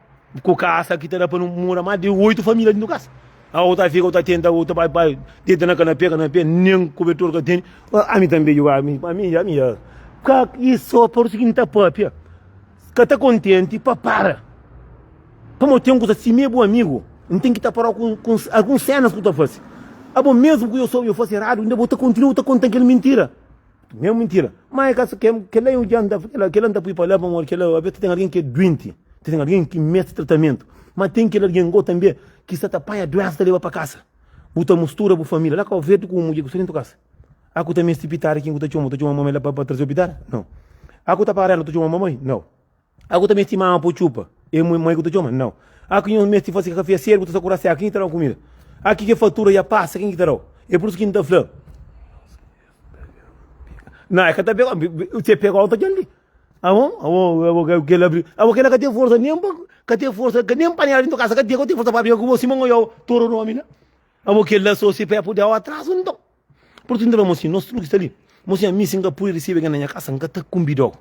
ku kasa ki ta da pa nu mora mas di 8 familia dintu kasa. Abo ta fika, bu ta tenta, bu ta bai bai deta na kanapé, kanapé nen kubertor ka tene. Ami tanbe djuga, ami, ami, ami ya. Ka i so por isu ki N ta papia, ka ta kontenti pa para. Pamodi ten kusa, si mi é bu amigu, N ten ki ta parau ku, ku alguns senas ku ta fasi. Abo mesmu ku yo sobi yo fasi eradu, inda bu ta kontinua bu ta kontan kel mintira. Mesmu mintira. Ma e ka kela eu dja N ta, kela N ta pui pa la pamodi kela, aves ta ten algen ki é duenti, ta ten algen ki meste tratamentu. Ma ten kel algen go tanbe ki sta ta panha duensa ta leba pa kasa. Bu ta mustura bu familia la Kau Verdi ku un mudjer ku sta dentu kasa. A ku ta meste pitada kin ku ta txoma? Bu ta txoma mamai la pa trazeu pitada? Nau. A ku ta paga renda bu ta txoma mamai? Nau. A ku ta meste mama pa txupa? É mai ku ta txoma? Nau. A ku nhos meste fase kafé sedu ku ta sta ku raseka kin ki ta dau kumida? A ki ke fatura ya pasa kin ki ta dau? É pur isu ki N ta fla. Nau, e ka ta pega, se pega ta djan li. Abo, abo, abo kel abri, abo kela ka ten forsa nen pa, ka ten forsa, ka nen panela dintu kasa ka ten, ka ten forsa pa briga ku bo sima n'oiau toro nomi la. Abo kela so si pepu dau atrasu nton. Pur isu N ta fla mosinhu, nos tudu ki sta li, mosinhu ami si N ka pudi risibi algen na nha kasa, N ka ta kumbidau.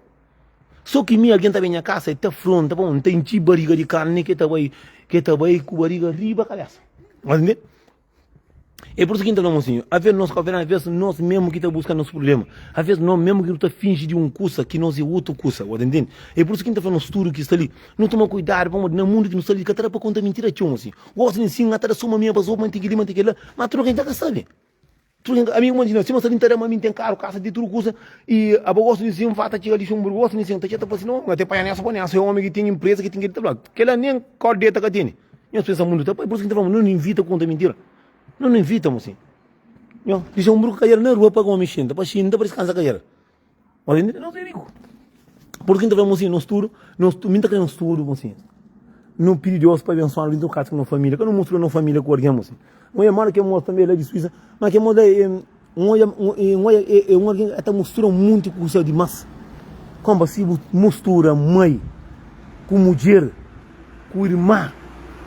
So ki mi algen ta ben nha kasa, e ta fronta pa N ta intxi bariga di karni ke ta bai, ke ta bai ku bariga riba kabesa. Ntende? É por isso ki N ta fla mosinhu, aves nos kau-verdianu, aves nos mesmu ki ta buska nos prublema, aves nos mesmu ki nu ta finji di un kusa ki nos é otu kusa, bo ta ntende? É por isso ki N ta fla nos tudu ki sta li, nu toma kuidadu pamodi na mundu ki nu sta li ka ta da pa konta mintira txeu mosinhu. Gosi di nsin, ata da suma mi abazobu, ma N ten kel-li, ma N ten kel-la, ma tudu algen ta ka sabe. Tudu algen ka, ami imajina, sima sta li N ta da ma mi N ten karu, kasa, ten tudu kusa, i abo gosi di nsin, N fala ta txiga Luxemburgu, gosi di nsin, ta txiga ta fla si, no, N ka ta panha nesa pa nesa, é omi ki ten inpresa, ki ten kel-li, ta fla, kel-la nen kau deta ka tene. Nhos pensa mundu ta pai, por isso ki n ta fla, nu invita konta mintira. Nu nu invita mo sin. Nho, dixa un bruku kadera na rua pa omi xinta, pa xinta pa diskansa kadera. Mas ainda nos é riku. Por isso ki n ta fla mo sin, nos tudu, nos tudu, mi n ta kre nos tudu mo sin. Nu pidi Deus pa abensuanu dintu kasa ku no familia, ka nu mustra no familia ku algin mo sin. Oia mora ke mos tambe la di Suíça, ma ke mos la e N odja, N odja e un algen ki ta mustura munti kusa dimas. Konpa si bu mustura mai ku mudjer, ku irma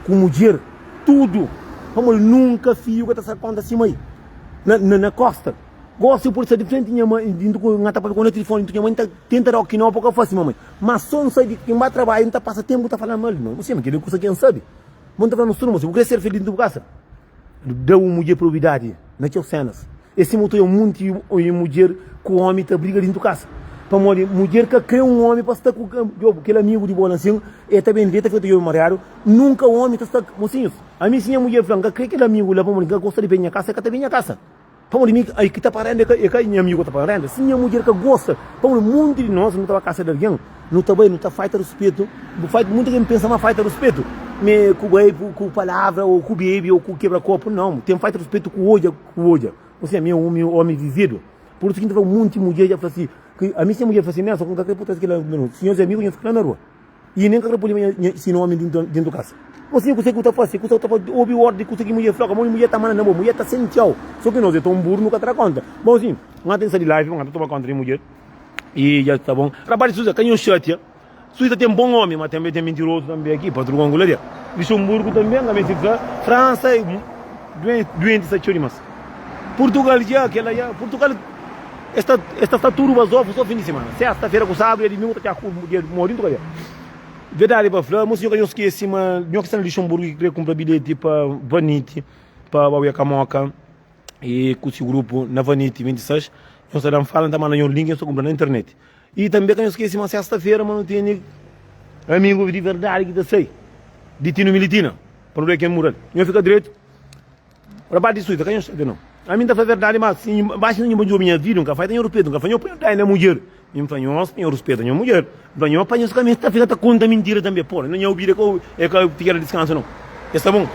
ku mudjer, tudu. Pamodi nunka fiju ka ta sai konta si mai na, na, na kosta. Gosi pudi sta di frenti nha mai, dintu ku N ta papia ku el na tilifoni, dintu nha mai, N ta tenta da oki nau pa ka fasi mamai. Ma so N sai di ki N ba trabadju, N ta pasa tempu ta fala mal di mai. Bo sibi kila kusa ki N sabi. Bo N ta fla no studu, ma si bu kre ser felis dintu bu kasa. Da un mudjer prioridadi na txeu sénas. É sima bu ta odja monti mudjer ku ómi ta briga dintu kasa. Pamodi mudjer ka krê un ómi pa sta ku djobe kel amigu di bo la nsin, el ta ben deta fika ta djobe mariadu. Nunka ómi ta sta. Mosinhus, ami si nha mudjer fla N ka krê kel amigu la pamodi N ka gosta di ben nha kasa, el ka ta ben nha kasa. Pamodi mi ai ki ta paga renda e ka nha amigu ta paga renda. Si nha mudjer ka gosta, pamodi monti di nos nu ta ba kasa di algen, nu ta bai nu ta faita ruspetu, bu faita munti algen pensa ma faita ruspetu me ku bai ku palavra ou ku bebi ou ku kebra kopu, nau, ten faita ruspetu ku odja ku odja. Ou seja, mi é omi omi vividu. Pur isu ki N ta fla monti mudjer dja fla si, ki ami si nha mudjer fla si, Nelson, N ka kre pui trás kila na rua. Si nhos é amigu nhos fika la na rua. I nen ka kre pui nha si nomi dentu kasa. Bo sibi kuse ki bu ta fasi, kusa bu ta fasi, obi ordi kuse ki mudjer fla, pamodi mudjer ta manda na bo, mudjer ta sentiau. So ki nos e ton buru nu ka tra konta. Bon si, N ta sa di live, N ta toma konta di mudjer i dja sta bon. Rapaz di Susa, ka nhos xatia. Suisa ten bon omi, ma tanbe ten mintirosu tanbe aki, patrugon ku la dia. Luxemburgu tanbe, N ka meste fla. Fransa, duenti sta txeu dimas. Purtugal dja, kela dja, Purtugal. Es ta es ta sta tudu bazofu so fin di simana. Sesta fera ku sabru dia dimingu ta txá ku dia modi ntu ka dia. Verdadi pa fla, mo sinhor ka nhos skesi ma nho ki sta na Luxemburgu ki kre kunpra bilheti pa Vanity pa Bauia Kamoka e ku si grupu na Vanity 26, nhos ta dan fala n ta manda nhos link nhos ta kunpra na internet. I tanbe ka nhos skesi ma sesta fera ma nu tene amigu di verdadi ki ta sai di Tino Militina pa nu da ken mural. Nho fika dretu. Rapaz di Suíça, ka nhos sabe nau. Ami nta fla verdadi, ma si nhu baxi na nhu pa djobi nha vida, nka fai ta nhu ruspetu, nka fla nhu pa nhu dai na mudjer. Mi nfla nhos pa nhu ruspeta nhu mudjer. Nfla nho pa nhos ka meste ta fika ta konta mintira tanbe. Pora, na nha obida ka e ka tikera diskansu nau. E sta bon.